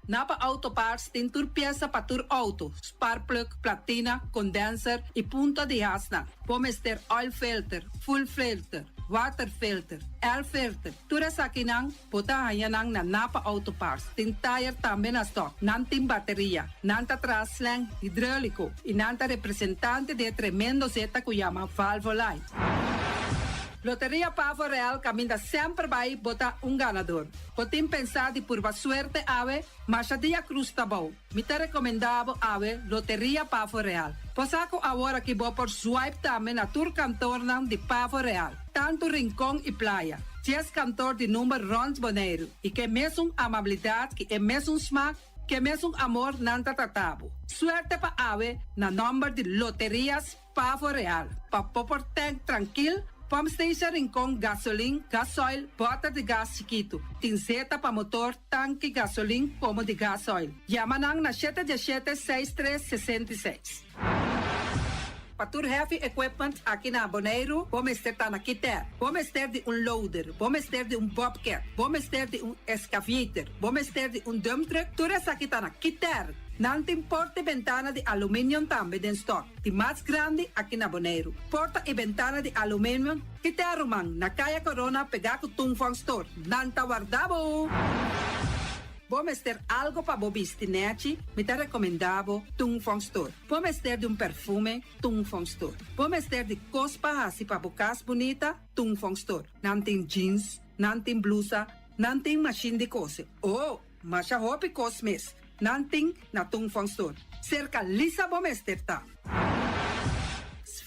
Napa Auto Parts tin tur piesa pa tur outo, sparkplug, platina, condenser i punta di hasnan. Bo mester oil filter, fuel filter, water filter, air filter, tur esakinan bo ta haña nan na Napa Auto Parts. Tin tayer tambe na stock. Nan tin bateria. Nan ta traha slang hidreulico i nan ta representante di e tremendo zeta cu yama Valvoline. Loteria Pavo Real caminda semper bay bo ta un ganador. Bo tin pensá di purba suerte awe? Masha dia cruz ta bou. Mi ta recomendá bo awe Loteria Pavo Real. Bo sa cu awor aki bo por swipe tambe na tur kantornan di Pavo Real, tantu Rincon y Playa. Dies kantor di number rond Boneiru y ke mesun amabilidad ki e mesun smaak, ke mesun amor nan ta trata bo. Suerte pa awe na nomber di Loterias Pavo Real, pa bo por tank trankil, pump station Rincon, gasolin, gasoil, bòter di gas chikitu, tin zeta pa motor, tanki gasolin komo di gasoil. Yama nan na shete diesshete seis tres 66. Pa tur heavy equipment aki na Boneiru, bo mester ta na Kiter. Bo mester di un loader, bo mester di un bobcat, bo mester di un excavator, bo mester di un dump truck, tur esaki ta na Kiter. Nan tin porta i bentana di aluminium tambe den stock. Di mas grandi aki na Boneiru. Porta i bentana di aluminium Kiter ruman, na Kaya Corona pegá ku Tung Fong Store. Nan ta warda bo! Bo mester algo pa bo bisti nèchi? Mi ta rekomendá bo Tung Fong Store. Bo mester di un perfume? Tung Fong Store. Bo mester di kos pa hasi pa bo kas bunita? Tung Fong Store. Nan tin jeans, nan tin blusa, nan tin mashin di kose. Oh! Masha hopi kos mes nan tin na Tung Fong Store. Serka Lisa bo mester ta.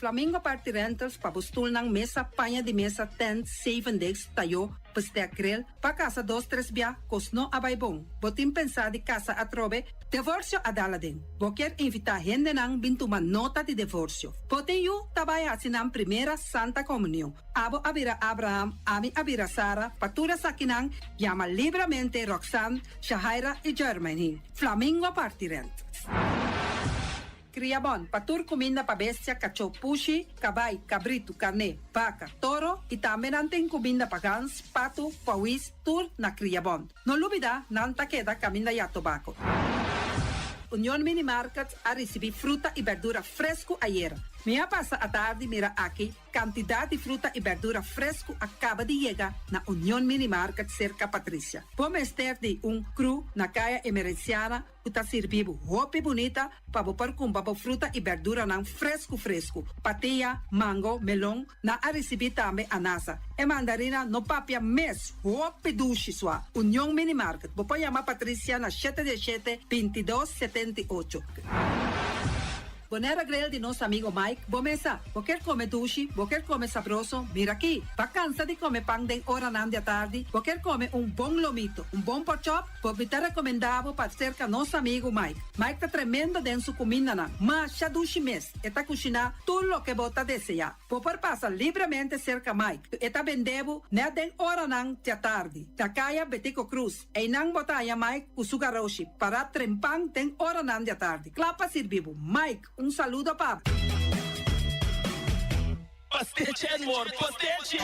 Flamingo Party Rentals pa bo stulnan, mesa, paña di mesa, tent, zeven desk, tayó, bestek, grill, pa kasa dos tres bia, kos no a bai bon. Bo tin pensá di kasa atrobe? Devorsio a dal aden. Bo kier invitá hendenan bin tuma nota di devorsio. Bo tin yu ta bai hasi nan primera Santa Komunion. Abo a bira Abraham, ami a bira Sara, pa tur esakinan yama libramente Roxanne, Shahaira i Jermaine. Flamingo parti rent. Kria bon, pa tur kuminda pa bestia, kachó, pushi, kabai, kabritu, karné, baka, toro i tambe nan tin kuminda pa gans, patu, pawis, tur na Kria Bon. No lubida, nan ta keda kaminda ya tobako. Union Mini Market a risibí fruta i berdura fresku ayera. Mi a pasa atardi mira aki Kantidat di fruta i bèrdura fresku a kaba di yega na Union Mini Market serka Patricia. Bo mester di un kru na Kaya Emerenciana ku ta sirbi bo hopi bunita pa bo por kumpra bo fruta i bèrduranan fresku fresku. Patia, mango, melon, nan a risibí tambe anasa. E mandarina no papia mes, hopi dushi sua. Union Mini Market, bo por yama Patricia na shete diesshete, 22, 78. Bonaire Grill di nos amigo Mike, bo mesa. Bo kier come dushi, bo kier come sabroso, mira aki. Ba cansa di come pan den oranan di atardi, bo kier come un bon lomito, un bon porkchop, bo mi ta recomenda bo pa cerca nos amigo Mike. Mike ta tremendo den su cumindanan, masha dushi mes, e ta cushina tur loke bo ta desea. Bo por pasa libremente cerca Mike, e ta bende bo net den oranan di atardi, na caya Betico Croes. Einan bo ta haña Mike ku su garoshi pará trempan den oranan di atardi, kla pa sirbi bo. Mike, un saludo pa bo. Pastechi Edward, pastechi!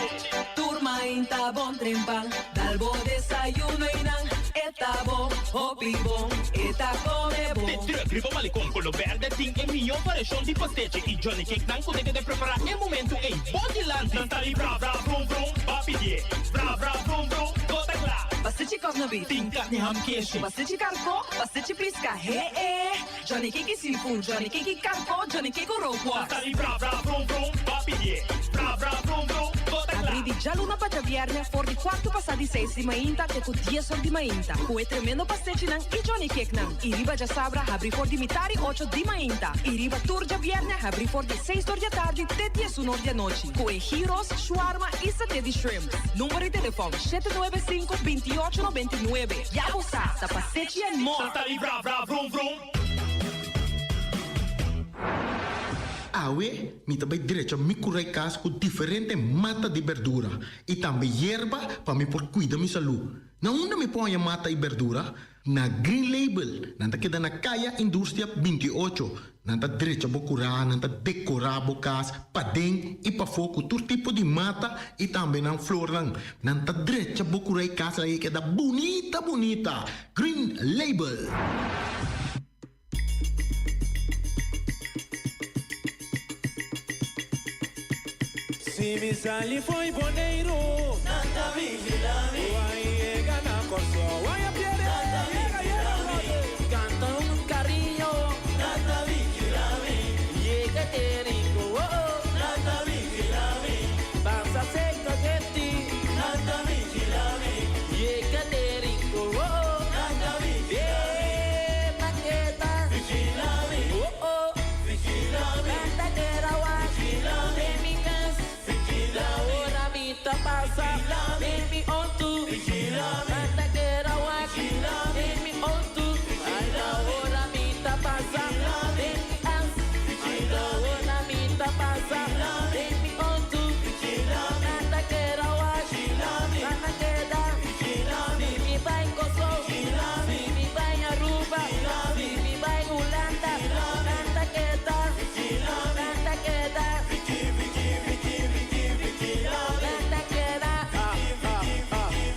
Tur mainta bon trempan, dal bo desayuno einan, e ta bon, hopi bon, e ta come bon. De truck riba Malecon Colo Berde tin e mihó variashon di pastechi i Johnny Cake nan ku ta keda prepará e momentu ei bo dilanti. Nan ta di bra bra brum brum, ba pidié bra bra brum brum, bo ta kla. Pastechi kòf na beef. Tin karni ham keshi. Pastechi karkó, pastechi piska, he e. Johnny Cake i seafood, Johnny Cake i karkó, Johnny Cake ku rookworst. Nan ta di bra bra brum brum, ba pidié bra bra brum brum, bo ta kla. Abri di. djaluna pa djabièrnè for di kuartu pasá di seis di mainta te ku dies or di mainta ku e tremendo pastechinan i Johnny Cakenan. I riba djasabra habri for di mitari ocho di mainta i riba tur djabièrnè habri for di seis or di atardi te diesun or di anochi ku e gyros, shawarma i saté di shrimp. Number di telefòn, shete nuebe sinku, binti ocho 99. Ya bo sa, ta Pastechi and More! Santa di vra vra vrum vrum. Awe mi ta bai drecha mi kurai kas ku diferente mata di berdura i tambe yerba pa mi por kuida mi salú. Na unda mi por haña mata i berdura? Na Green Label. Nan ta keda na Kaya Industria 28. Nan ta drecha bo kurá, nan ta dekorá bo kas paden i pafó ku tur tipo di mata i tambe nan flornan. Nan ta drecha bo kurá i kas ei keda bunita bunita. Green Label. Si mi sali fo'i Boneiru. Nan ta vigilá mi. Wai yega na Kòrsou. Wai a pierde. Nan ta Yega, yega, vigilá mi. brother. Kanta un kariño. Nan ta vigilá mi. Yega te Rincon, oh oh. Nan ta vigilá mi. Pasa serka Getty. Nan ta vigilá mi. Yega te Rincon, oh oh. Nan ta vigilá mi. Eh, nan keda. Vigilá mi. Oh oh. Vigilá mi. Nan ta keda wak. Vigilá mi. Den mi kas. Vigilá mi. Ora mi ta pasa. Vigilá mi. Den mi outo. Vigilá mi. Nan ta keda wak. Vigilá mi. Den mi outo. Vigilá mi. Ora mi ta pasa. Vigilá mi. Den mi kas. Vigilá mi. Ora mi ta pasa. Vigilá mi. Den mi outo. Vigilá mi. Nan ta keda wak. Vigilá mi. Nan ta keda. Vigilá mi. Si mi bai Kòrsou. Vigilá mi. Si mi bai Aruba. Vigilá mi. Si mi bai Hulanda. Vigilá mi. Nan ta keda. Vigilá mi. Nan ta keda. Vigi, vigi, vigi, vigi, vigilá mi. Nan ta keda. Ah, ah, ah.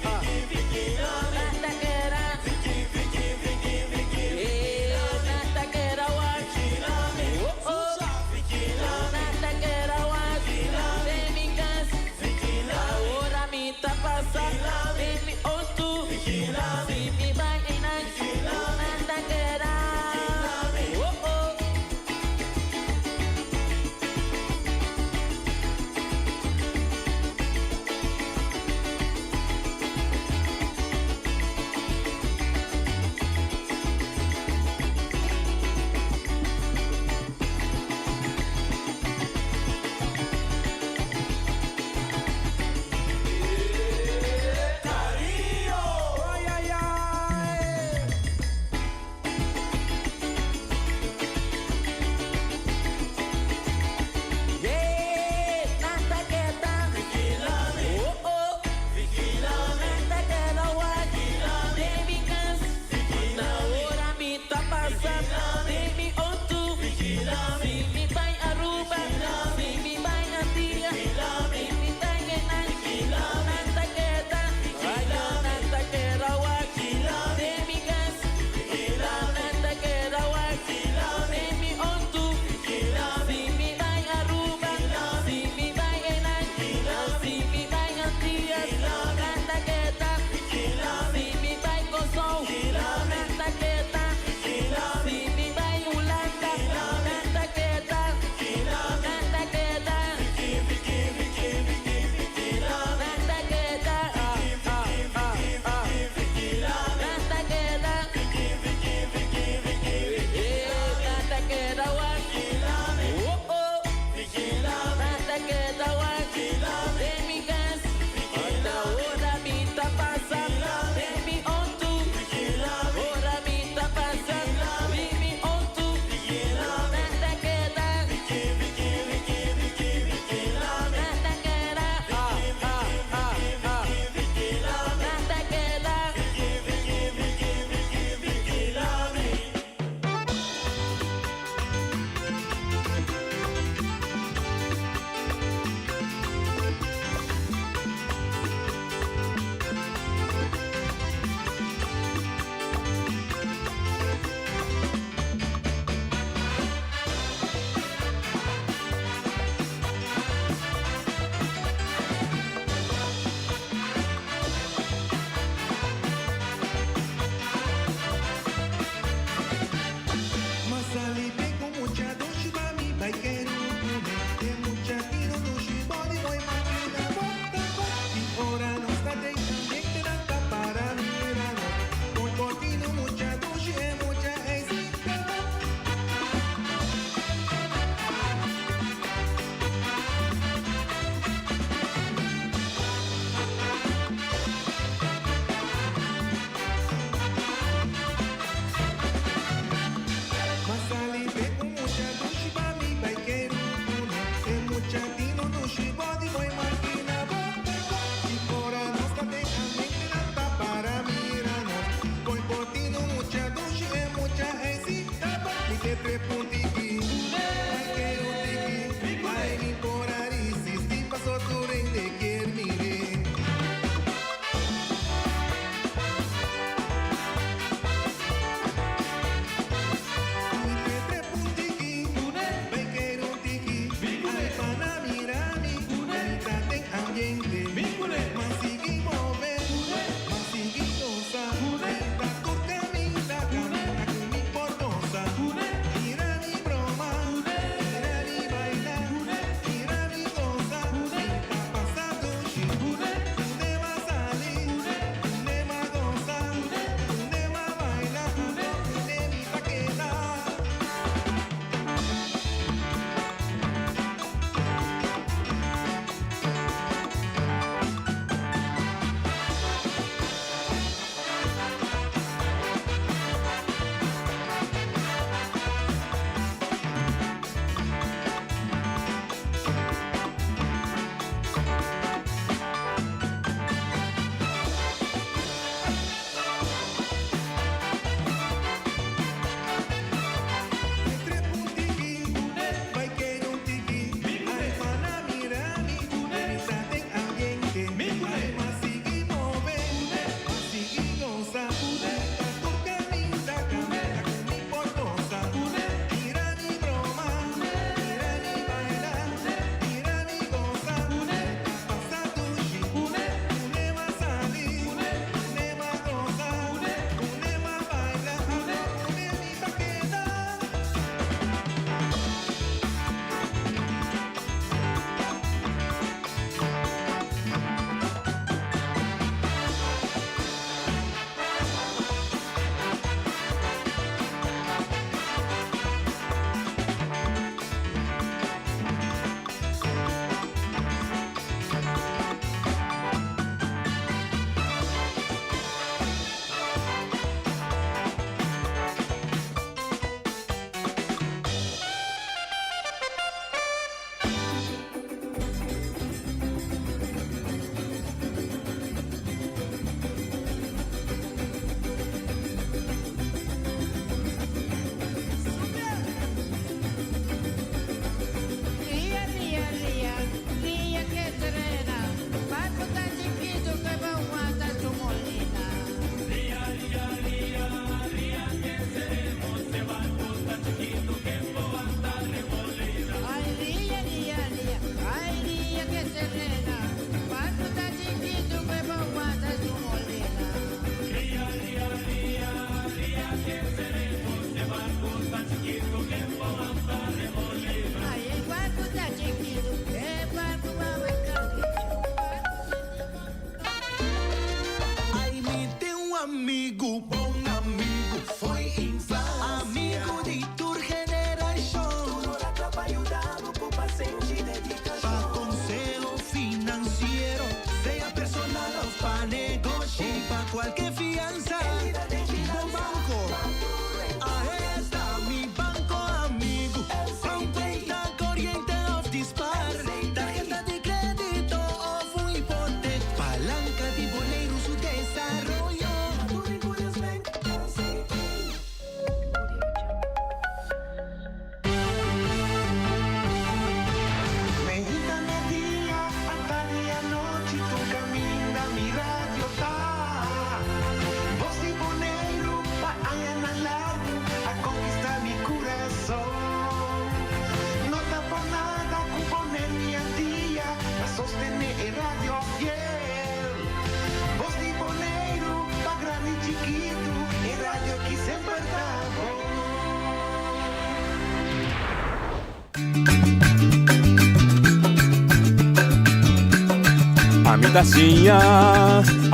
Ami ta siña,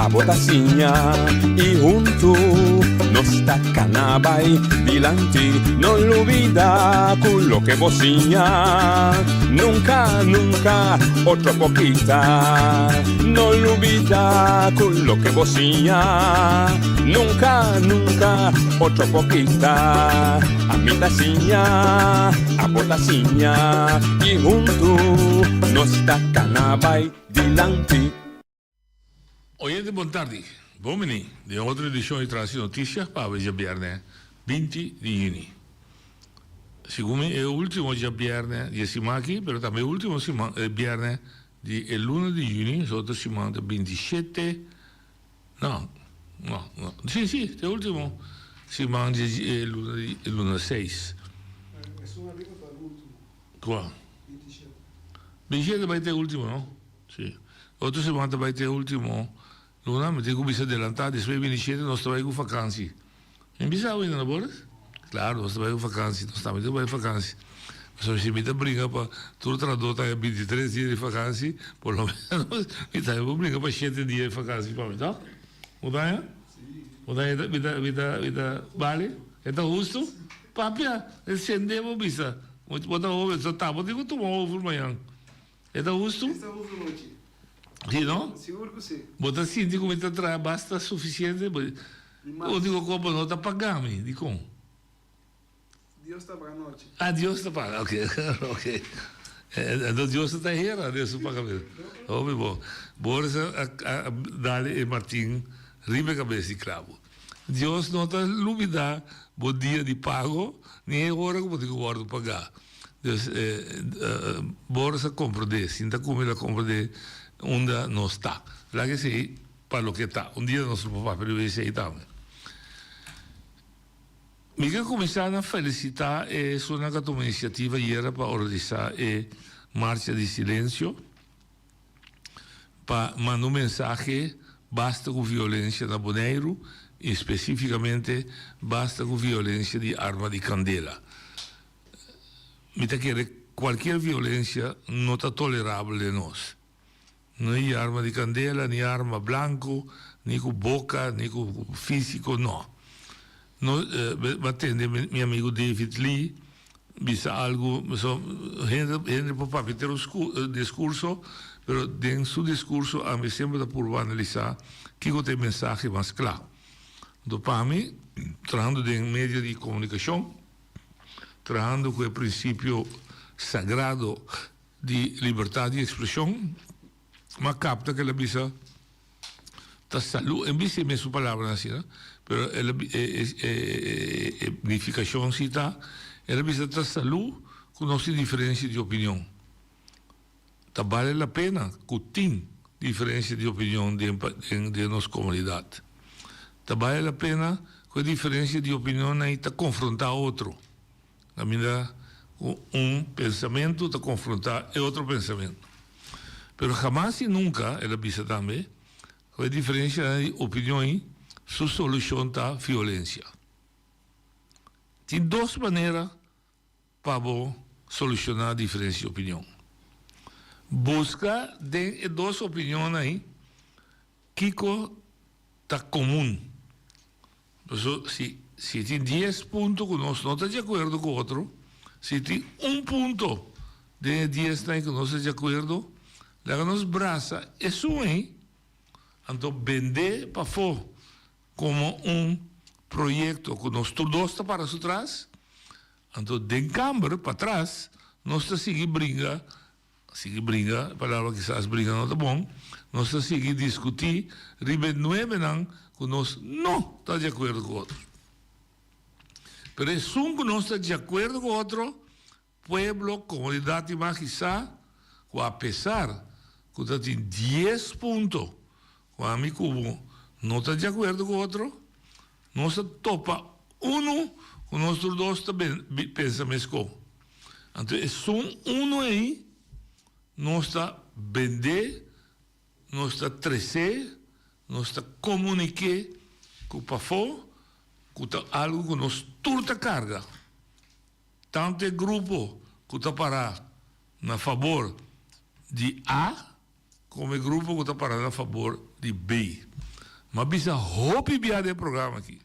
abo ta siña y hunto nos ta cana bay dilanti. No lubida cu loke bo siña nunca, nunca otro por kita. No lubida cu loke bo siña nunca, nunca otro por kita. Ami ta siña, abo ta siña y hunto nos ta cana bay dilanti. Oyente bon tardi, bon bini den otro edicion di Trans di Noticias pa awe djabierne 20 di juni. Segun mi e ultimo djabierne di e siman aki, pero tambe e ultimo siman bierne di e luna di juni, so otro siman ta 27, no, no, no, si, si, ta e ultimo siman di e luna di e luna seis. Kua? 27 bai ta e ultimo, no? Si. Otro siman ta bai ta e ultimo luna, mi tin ku bisa adelantá, despues 27 nos ta bai ku fakansi. Mi bisa awe no, Boris? Klaro, nos ta bai ku fakansi, nos tambe tin ku bai fakansi. Pasobra si mi ta bringa pa tur trahadó ta haña 23 dia di fakansi, por lo menos mi tambe por bringa pa shete dia di fakansi pa mi, tòg? Bo ta haña? Bo ta haña mi ta mi ta mi ta bale? E ta hustu? Papia, e sende bo bisa. Bo ta hoben, so ta bo tin ku tuma over mañan. E ta hustu? E ta hustu nochi. Si no? Sigur ku si. Bo ta sinti ku mi ta traha basta sufisiente? Uniko kos bo no ta paga mi, dikon? Dios ta paga nochi. Ah, Dios ta paga, ok, ok. Anto Dios no ta hera den su pagamentu. Hopi bon. Boris a a dal e martin riba e kabes di klabu. Dios no ta lubida bo dia di pago ni e ora ku bo tin ku wòrdu pagá. Dus Boris a komprondé, sinta ku mi el a komprondé unda nos ta. Laga esei pa loke ta. Un dia nos lo por papia riba esei tambe. Mi ke kuminsá na felisitá e esunnan ku a tuma inisiativa ayera pa organisá e marcha di silensio pa manda un mensahe basta ku violensia na Boneiru i spesífikamente basta ku violensia di arma di kandela. Mi ta kere kualkier violensia no ta tolerabel den nos. Ni arma di candela, ni arma blanco, ni cu boca, ni cu fisico, no. No, bo a tende mi amigo David Lee bisa algo, so, hende, hende por papia ter un discurso, pero den su discurso ami semper ta purba analisa kico ta e mensahe mas cla. Enton pa mi, trahando den medio di comunicacion, trahando cu e principio sagrado di libertad di expresion, ma capta cu el a bisa ta salu, en bisa e mesun palabranan asina, pero el a e e nificacion si ta, el a bisa ta salu cu nos tin diferencia di opinion. Ta bale la pena cu tin diferencia di opinion den den nos comunidad. Ta bale la pena cu e diferencia di opinionnan ei ta confronta otro. Caminda cu un pensamentu ta confronta e otro pensamentu. Pero hamas y nunca, el a bisa tambe, cu e diferencianan di opinion ey, su solucion ta violencia. Tin dos manera pa bo soluciona diferencia di opinion. Busca den e dos opinionnan ey kico ta comun. Paso si si tin dies punto ku nos no ta di akuerdo ku otro, si tin un punto den e diesnan ei ku nos ta di akuerdo, laga nos brasa esun ei, anto bend'é pafó komo un proyekto ku nos tur dos ta para su tras, anto den kamber patras nos ta sigui bringa Sigui bringa, e palabra kisas bringa no ta bon, nos ta sigui diskutí riba e nuebenan ku nos no ta di akuerdo ku otro. Pero esun ku nos ta di akuerdo ku otro, pueblo, komunidat i mas kisá ku apesar ku ta tin dies punto ku ami ku bo no ta di akuerdo ku otro, nos ta topa unu ku nos tur dos ta pensa meskos. Anto esun uno ei nos ta bendé, nos ta tresé, nos ta komuniké ku pafó ku ta algu ku nos tur ta karga. Tantu e grupo ku ta pará na fabor di A. komo e grupo ku ta para na fabor di B. M'a bisa hopi bia den e programa aki.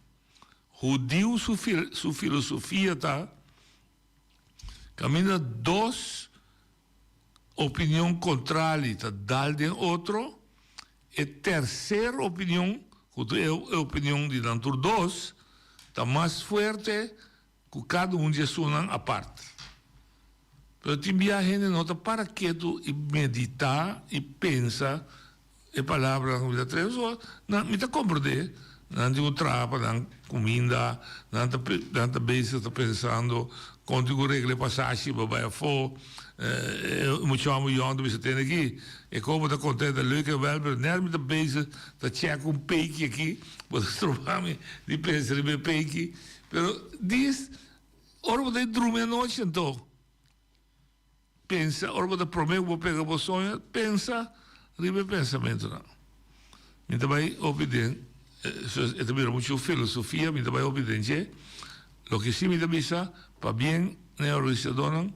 Hudiu su su filosofia ta kaminda dos opinion kontrali ta dal den otro, e terser opinion, ku ta e opinion di nan tur dos, ta mas fuerte ku kada un di esunnan apart. Pero tin bia hende no ta para ketu i meditá i pensa e palabranan ku mi ta trese. So, nan, mi ta komprendé, nan tin ku traha pa nan kuminda, nan ta nan ta bezig ta pensando kon tin ku regla e pasashi pa bai afó. E mucha hòmber yòn ta bisa tende aki, e kobo ta konten, ta leuk en wèl, pero nèt mi ta bezig ta chèk un peiki aki, bo ta stroba mi di pensa riba e peiki. Pero dis, ora bo ta drumi anochi anto, pensa, ora bo ta prome ku bo pega bo soño, pensa riba e pensamentunan. Mi ta bai hopi den, e ta bira muchu filosofia, mi ta bai hopi den dje. Loke si mi ta bisa, pabien na e organisadónan,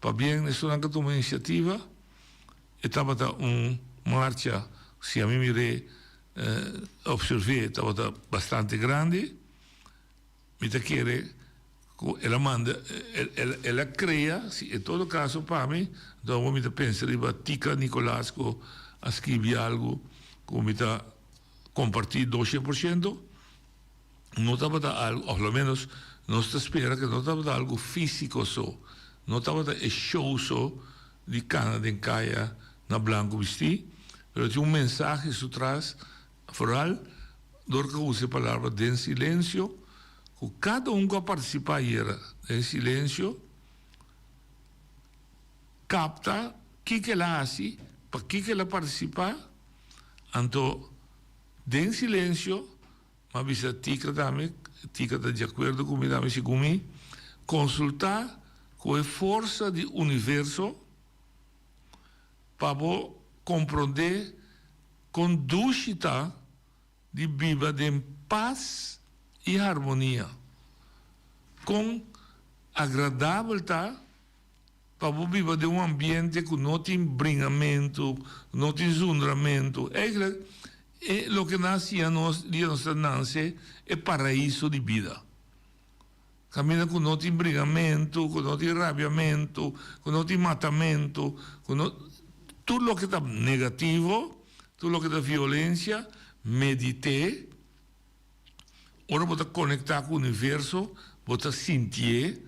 pabien na esunnan ku a tuma inisiativa, e tabata un marcha, si ami mir'é, observ'é, tabata bastante grandi. Mi ta kere ku el a manda, el a krea, si en todo kaso pa mi, anto awor mi ta pensa riba Tika Nicolaas ku a skibi algu ku mi ta kompartí doshen por shento, no tabata algu, òf lo ménos nos ta spera ku no tabata algu físiko so, no tabata e show so di kana den kaya na blanku bistí, pero tin un mensahe su tras. Vooral dor ku a usa e palabra den silensio, ku kada un ku a partisipá ayera den silensio kapta kiko el a hasi, pakiko el a partisipá, anto den silensio mi a bisa Tika tambe, Tika ta di akuerdo ku mi tambe segun mi, konsultá ku e forsa di universo pa bo komprondé Kon dushi ta di biba den pas i harmonia! Kon agradabel ta pa bo biba den un ambiente ku no tin bringamentu, no tin zundramentu. Eigenlijk, e loke nan a siña nos dia nos ta nanse, e paraiso di bida. Kaminda ku no tin bringamentu, ku no tin rabiamentu, ku no tin matamentu, ku no tur loke ta negativo, tur loke ta violensia, medit'é. Ora bo ta konektá ku universo, bo ta sintié,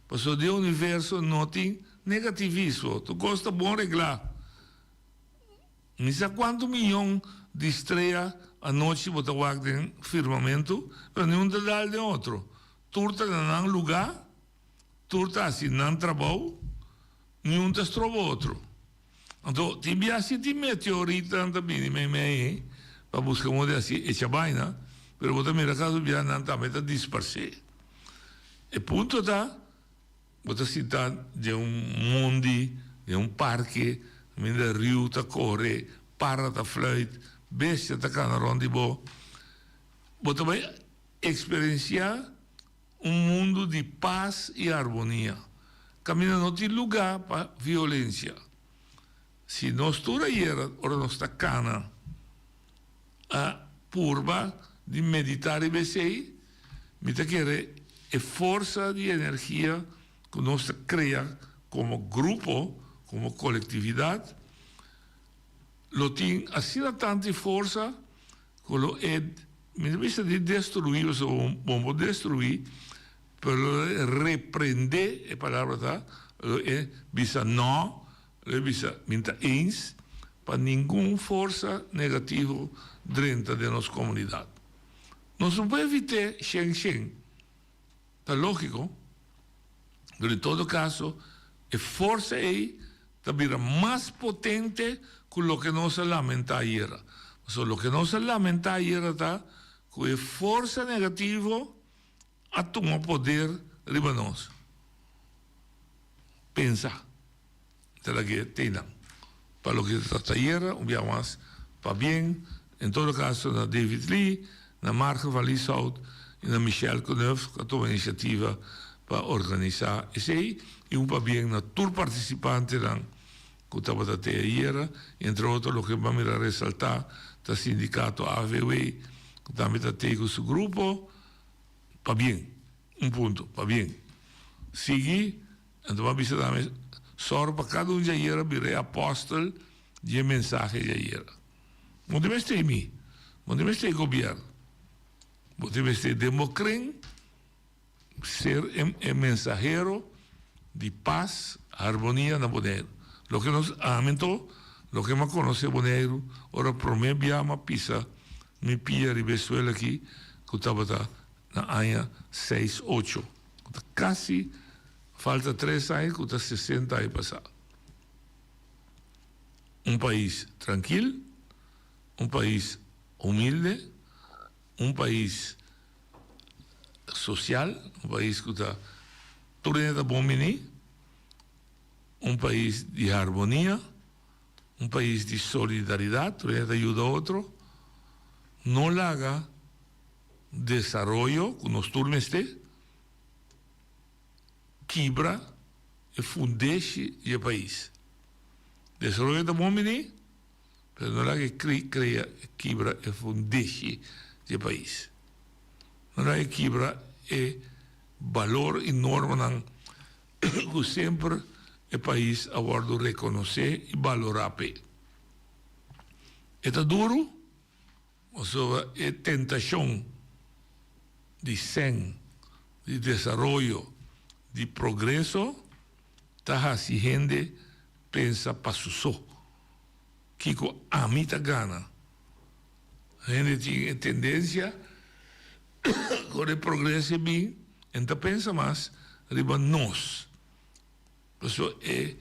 pasobra den universo no tin negativismo, tur kos ta bon reglá. Mi sa kuantu miyon di strea anochi bo ta wak den firmamentu, pero niun ta dal den otro. Tur ta na nan lugá, tur ta hasi nan trabou, niun ta stroba otro. Anto, tin bia si tin meteoritnan ta bini meimei ei pa buska moda di hasi echa baina, pero bo ta mira kaso bia nan tambe ta disparsé. E punto ta. Bo ta sinta den un mondi, den un parke, kaminda riu ta kore, para ta fluit, bestia ta kana rònt di bo. Bo ta bai eksperensiá un mundu di pas i armonia, kaminda no tin lugá pa violensia. Si nos tur ayera ora nos ta kana a purba di meditá riba esei, mi ta kere e forsa di energia ku nos ta krea komo grupo, komo kolektividat, lo tin asina tantu forsa ku lo e, mi ta bisa di destruí, pasobra bo no por destruí, pero lo e reprendé, e palabra ta, lo e bisa nò, Lo e bisa, Mi ta eens pa ningun forsa negativo drenta den nos komunidat. Nos no por evit'é shen shen, ta lógiko, pero en todo kaso e forsa ei ta bira mas potente ku loke nos a lamentá ayera. Pasobra loke nos a lamentá ayera ta ku e forsa negativo a tuma poder riba nos. Pensa. Ta lag'é teinan. Pa loke ta trata ayera, un bia mas, pabien, en todo caso, na David Lee, na Marga van Lieshout y na Michelle Knuff cu a tuma iniciativa pa organisa esey y un pabien na tur participantenan. ku tabata te ayera. Entre otro loke bo a mira resaltá ta sindikato AVW ku tambe ta te ku su grupo. Pabien. Un punto. Pabien. Sigui, anto bo a bisa tambe sòru pa kada un di ayera bira e apòstel di e mensahe di ayera. Bo no mester mi, bo no mester e gobièrnu, bo tin mester den bo kren ser e mensahero di pas, harmonia na Boneiru. Loke nos, ami anto, loke mi a konosé Boneiru ora promé bia mi a pisa mi pia riba e suela aki ku tabata na aña seis ocho, ku ta kasi falta tres aña ku ta sesenta aña pasá. Un pais trankil, un pais humilde, un pais sosial, un pais ku ta tur hende ta bon bini, un pais di harmonia, un pais di solidaridat, tur hende ta yuda otro. No laga desaroyo ku nos tur mester kibra e fundeshi di e pais. Desaroyo ta bon bini, pero no laga e krea kibra e fundeshi di e pais. No laga e kibra e balor i normanan ku semper e pais a wòrdu rekonosé i balorá p'e. E ta duru, pasobra e tentashon di sèn, di desaroyo, di progreso ta hasi hende pensa pa su so. Kiko ami ta gana? Hende tin e tendensia ku ora e progreso e bin, e no ta pensa mas riba nos. Pasobra e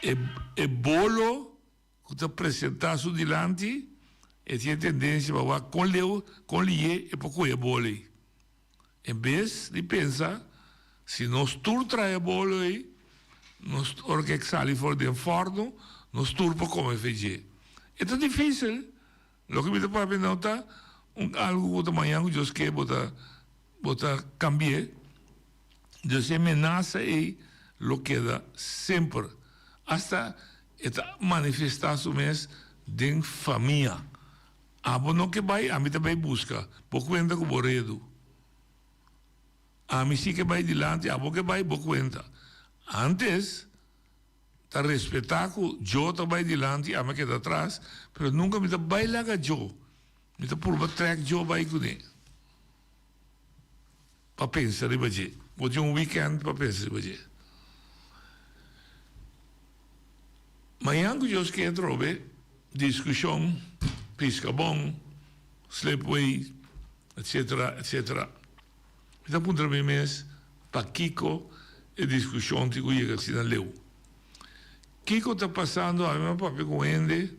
e bolo ku ta presentá su dilanti, e tin e tendensia pa wak kon leu, kon lié e por kohe e bolo ei. En bes di pensa, si nos tur traha e bolo ei, nos ora ku e sali for den fòrnu, nos tur por kome fe dje. E ta difísil. Loke mi ta papia no ta un algu ku ta mañan ku Dios ke bo ta bo ta kambi'é. Dios e menasa ei lo keda semper. Asta e ta manifestá su mes den famia. Abo no ke bai, ami ta bai buska. Bo kuenta ku bo redu. Ami si ke bai dilanti, abo ke bai, bo kuenta. Antes, ta respetá ku Djo ta bai dilanti, ami a keda atras, pero nunka mi ta bai laga Djo. Mi ta purba trèk Djo bai kuné. Pa pensa riba dje. Bo tin un weekend pa pensa riba dje. Mañan ku Dios ke atrobe diskushon, Piskabon, Slipway, etcetera, etcetera. Mi ta puntra mi mes pakiko e diskushon tin ku yega asina leu. Kiko ta pasando ami a papia ku hende.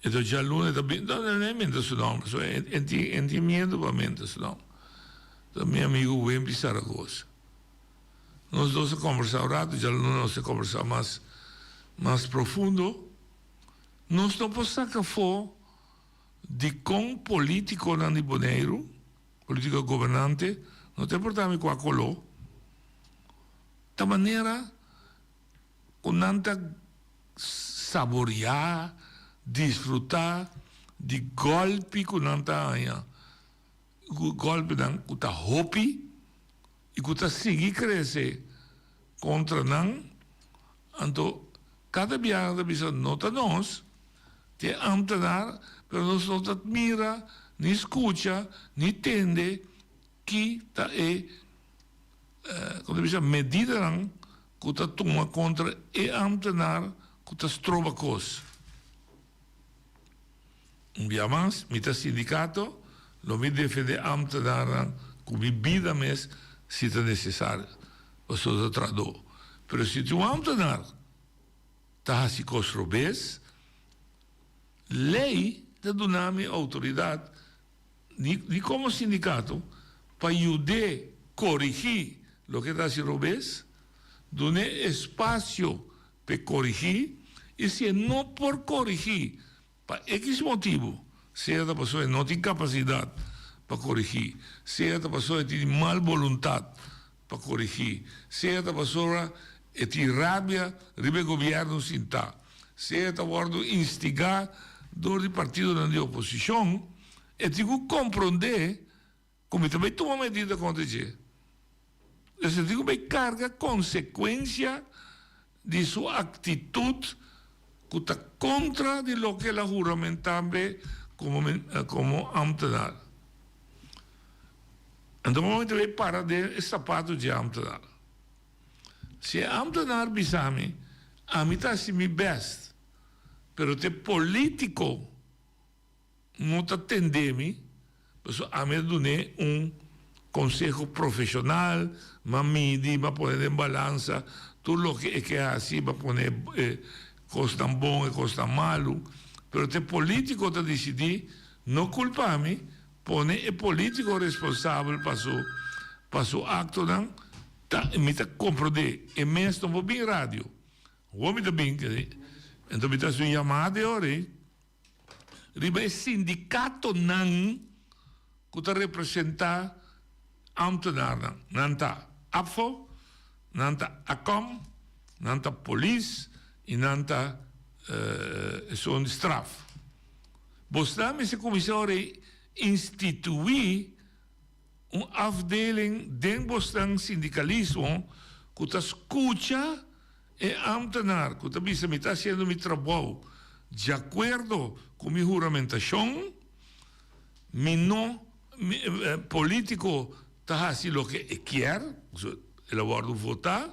E ta djaluna e ta bin, no, no e menta su nomber, so e tin e tin miedu pa menta su nomber. Ta mi amigu Wimpy Saragoza. Nos dos a kombersá un ratu, djaluna nos a kombersá mas mas profundo. Nos no por saka afó dikon polítikonan di Boneiru, polítiko gobernante, no ta importá mi kua koló, ta manera ku nan ta saboriá, disfrutá di gòlpi ku nan ta haña, gòlpinan ku ta hopi i ku ta sigui krese kontra nan. Anto kada biaha nan ta bisa no ta nos, ta e ámtenar, pero nos no ta mira, ni skucha, ni tende ki ta e, kon ta bisa, medidanan ku ta tuma kontra e ámtenar ku ta stroba kos. Un bia mas, mi ta sindikato, lo mi defendé ámtenarnan ku mi bida mes si ta nesesario, pasobra ta trahadó. Pero si tin un ámtenar ta hasi kos robes, lei ta duna mi outoridat Ni komo sindikato pa yud'é korigí loke ta hasi robes, dun'é espasio p'e korigí i si e no por korigí pa ekis motibu, sea ta pasobra e no tin kapasidat pa korigí, sea ta pasobra e tin mal boluntat pa korigí, sea ta pasobra. E tin rabia riba e gobièrnu sintá. Sea ta wòrdu instigá dor di partidonan di oposishon, e tin ku komprondé ku mi ta bai tuma medida kontra dje. Dus e tin ku bai karga konsekuensia di su aktitut ku ta kontra di loke el a huramentá be komo ámtenar. Anto mi ta bai para den e sapato dje ámtenar. Si e ambtenaar bisa mi, ami ta hasi mi best, pero t'e politico no ta tende mi, pasobra ami a dun'é un conseho profesional, m'a midi, m'a pone den balansa tur loke e ke hasi, m'a pone e cosnan bon, e cosnan malu, pero t'e politico ta dicidi, no culpa mi, Pone e politico responsabel pa su pa su actonan ta mi ta comprende e mes no por bin radio awor mi ta bin enton mi ta haci un yamada e ora ey riba e sindicatonan cu ta representa ambtenaarnan nan ta APFO nan ta ACOM nan ta polis y nan ta esun di straf. Bosnan mester kuminsá ora e instituí un afdeling den bosnan sindikalismo ku ta skucha e ámtenar ku ta bisa mi ta hasiendo mi trabou di akuerdo ku mi huramentashon, mi no polítiko ta hasi loke e kier, el a wòrdu votá,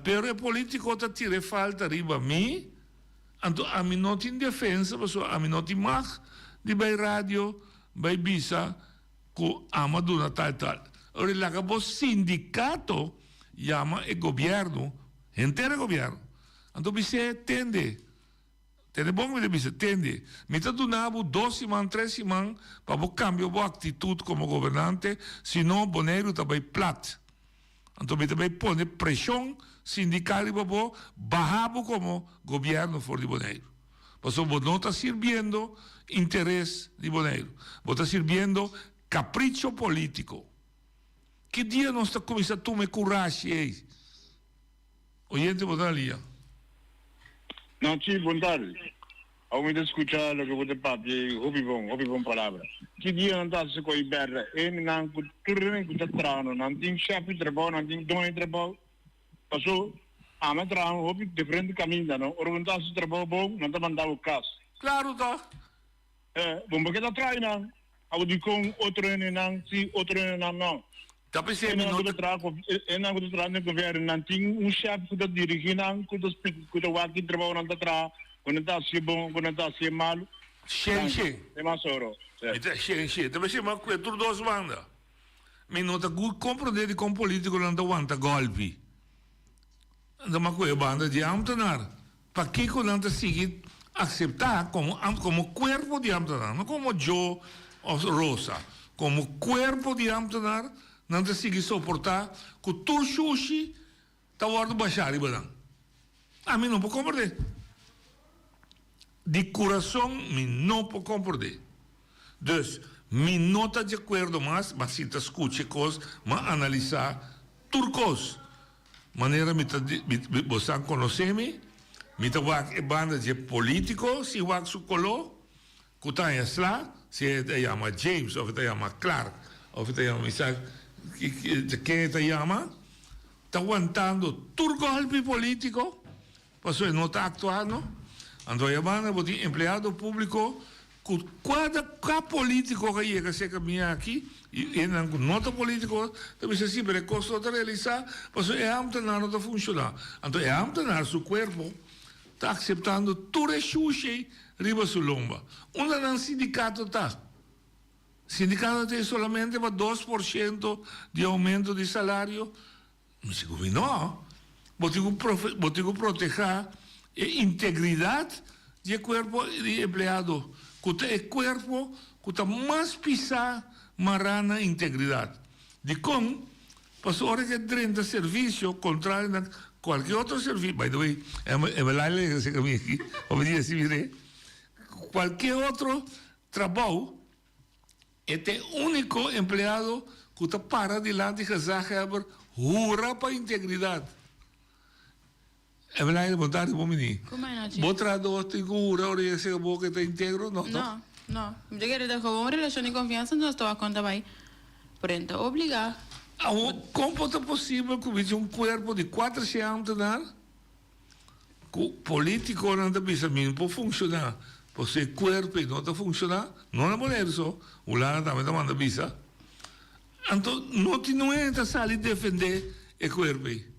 pero e polítiko ta tira e falta riba mi. Anto ami no tin defensa pasobra ami no tin mag di bai radio bai bisa cu ami a duna tal tal. Ora laga bo sindicato yama e gobierno, henter e gobierno. Anto bis'é tende, tende bon mi ta bisa, tende, mi ta duna bo dos siman, tres siman pa bo cambia bo actitud como gobernante, sino Boneiru ta bai plat. Anto mi ta bay pone presion sindical riba bo, baha bo como gobierno for di Boneiru. Pasobra bo no ta sirbiendo interes di Boneiru. Bo ta sirbiendo capricho politico. Ki dia nos ta cuminsa tuma e curashi ey? Oyente bo ta na lia. Nachi, bon tardi. Awo mi ta skucha loke bo ta papia i hopi bon, hopi bon palabra. Ki dia nan ta hasi koi bèrda? Hendenan ku tur hende ku ta traha no, nan tin shèf di trabou, nan tin doño di trabou. Paso ami a traha hopi diferente kaminda no. Ora bo no ta hasi trabou bon, nan ta manda bo kas. Klaru tòg. Eh, bo por keda traha einan. Abo dikon otro hendenan si, otro hendenan no. Ta p'esei mi no ta. Hendenan ku ta traha den gobièrnu nan tin un shèf ku ta dirigí nan, ku ta splika, ku ta wak ki trabou nan ta traha, ku nan ta hasié bon, ku nan ta hasié malu. Shen shen. E mas oro. Mi ta shen shen. Ta p'esei mi a kue tur dos banda. Mi no ta komprondé dikon polítikonan ta wanta gòlpi. Nan ta mas kue banda di ámtenar. Pakiko nan ta sigui acepta como como cuerpo di ambtenaar, no como Joe of Rosa, como cuerpo di ambtenaar nan ta sigui soporta cu tur shushi ta wordo basha riba nan. Ami no por comprende. Di curason mi no por comprende. Dus, mi no ta di acuerdo mas, ma si ta scucha e cos, m'a analisa tur cos. Manera mi ta mi bosan konosé mi, mi ta wak e banda dje polítiko si wak su koló ku ta haña sla, si e ta yama James òf e ta yama Clark òf e ta yama mi sa ken e ta yama, ta wantando tur gòlpi polítiko pasobra e no ta aktua no. Anto aya banda bo tin empleado públiko Ku kada ka politiko ka yega serka mi aki, i hendenan ku no ta politiko ta bisa si, pero e kos no ta realisá pasobra e ámtenar no ta funshoná. Anto e ámtenar su kuerpo ta akseptando tur e shushi riba su lomba. Unda nan sindikato ta? Sindikato ta solamente pa 2% di oumento di salario? Mi si ku mi no. Bo tin ku bo tin ku protehá e integridat di e kuerpo di empleado, ku ta e kuerpo ku ta mas pisá mará na integridat. Dikon? Pasobra ora ku e drenta servisio, kontrario na kualke otro servisio, by the way, e Laila a seka mi aki, pa mi di así, kualke otro trabou, E ta e úniko empleado ku ta para dilanti gezaghebber hura pa integridat. Eveline, bon tardi, bon bini. Kuma nochi. Bo trahador tin ku hura ora yega sega bo ke ta integro? No, toch? No, no. Mi ta kere ta gewoon relashon di konfiansa nos ta wak kon ta bai. Pero e no ta obligá. Awor, kon por ta posibel ku mi tin un kuerpo di kuatershen ambtenaar ku politikonan ta bisa mi no por funshoná pasobra e kuerpo ei no ta funshoná? No na Boneiru so, Hulanda tambe ta manda bisa. Anto no tin un hende ta sali defendé e kuerpo ei.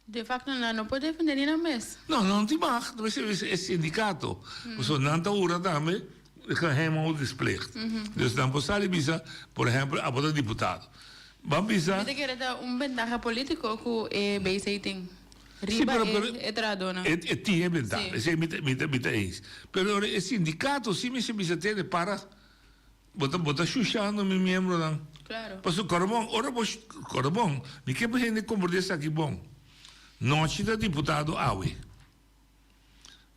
De facto nan no por defende ni nan mes. No, nan no tin mag, ta mester bisa e sindicato, pasobra nan ta hura tambe geheimhoudingsplicht. Dus nan por sali bisa, por ehempel, abo ta diputado. Ban bisa. Mi ta kere ta un bentaha politico cu e BC tin riba e trahadornan. E tin e bentaha, esey mi ta eens. Pero ora e sindicato si mester bisa tene para. Bo ta bo ta shushando mi miembronan. Claro. Pasobra kòrda bon, ora bo kòrda bon, mi ke pa hende komprendé esaki bon. Nochi ta diputado awe.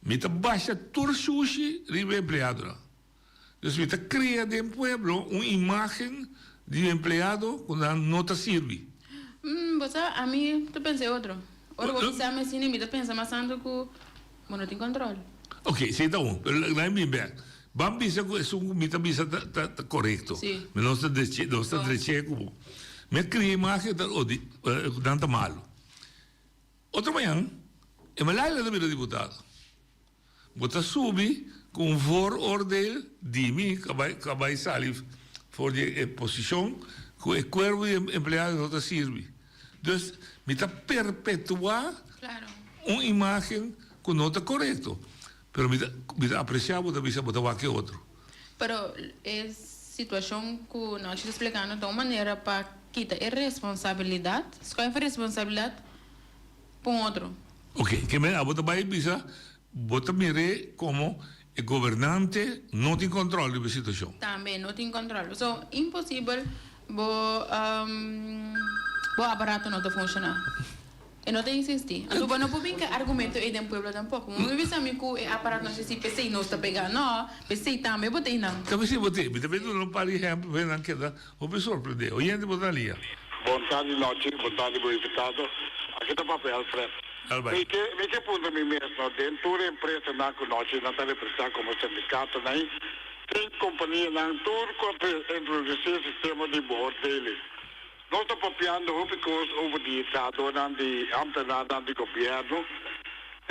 Mi ta basha tur shushi riba e empleadonan. Dus mi ta krea den pueblo un imágen di empleado ku nan no ta sirbi. Bo sa, ami ta pensa e otro. Ora bo bisa mi asina, mi ta pensa mas tantu ku bo no tin kòntròl. Ok, esei ta un. Pero laga mi bin bèk. Ban bisa ku esun ku mi ta bisa ta ta ta korekto. Sí. Mi nos ta dreche nos ta dreche ku bo. Mi a kria imágen ta odi ku nan ta malu. Otro mañan e Malaila ta bira diputado. Bo ta subi ku un vooroordeel di mi ku a bai ku a bai sali for di e posishon ku e kuerpo di empleado no ta sirbi. Dus mi ta perpetuá un imágen ku no ta korekto. Pero mi ta mi ta apresiá bo ta bisa bo ta wak e otro. Pero e situashon ku Nochi ta splikando ta un manera pa kita e responsabilidat, skuif e responsabilidat pa un otro. Ok, ke men abo ta bai bisa bo ta mir'é komo e gobernante no tin kòntròl riba e situashon. Tambe no tin kòntròl. So imposibel bo bo aparato no ta funshoná. E no ta insistí. Anto bo no por bin ku e argumento ei den pueblo tampoko. Bo no bisa mi ku e aparato no existí p'esei nos ta pegá. No, p'esei tambe bo ta einan. Ta p'esei bo ta ei. Mi ta bin duna un par di ehèmpel pa nan keda hopi sorprendé. Oyente bo ta lia. Bon tardi Nochi, bon tardi bo invitado. Aki ta papia Alfred. Albay. Mi ke mi ke puntra mi mes no, den tur e empresanan ku Nochi nan ta representá komo sindikatonan ei, tin kompanianan tur ku a introdusí e sistema di beoordeling. Nos ta papiando hopi kos over di trahadornan di ambtenaarnan di gobièrnu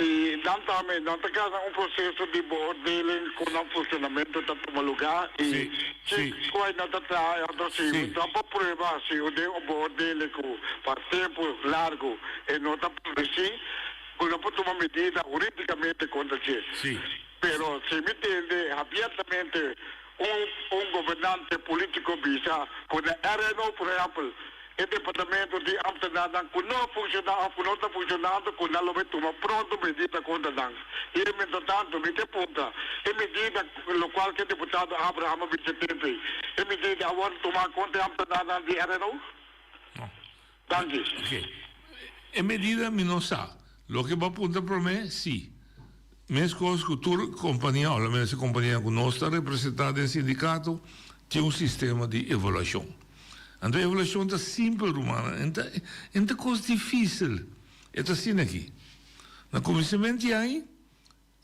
i nan tambe nan ta gana un proseso di beoordeling kon nan funshonamentu ta tuma lugá i si kua nan ta traha anto si nan por prueba si den un beoordeling ku pa tempu largu e no ta produsí ku nan por tuma medida hurídikamente kontra dje. Pero si mi tende abiertamente Un un gobernante politico bisa cu na RNO por ehempel e departamento di ambtenaarnan cu no a funciona of cu no ta funcionando cu nan lo bay tuma pronto medida contra nan. Y e mientratanto mi ke puntra e medida locual cu e diputado Abraham a bisa tempo ey e medida a wordo tuma contra e ambtenaarnan di RNO? No. Danki. Ok. E medida mi no sa. Loke bo a puntra prome, si. Meskos ku tur kompania, o lo menos e kompania ku nos ta representá den sindikato, tin un sistema di evaluashon. Anto e evaluashon ta simpel, rumannan. E ta, e no ta kos difísil. E ta asina aki. Na kuminsamentu di aña,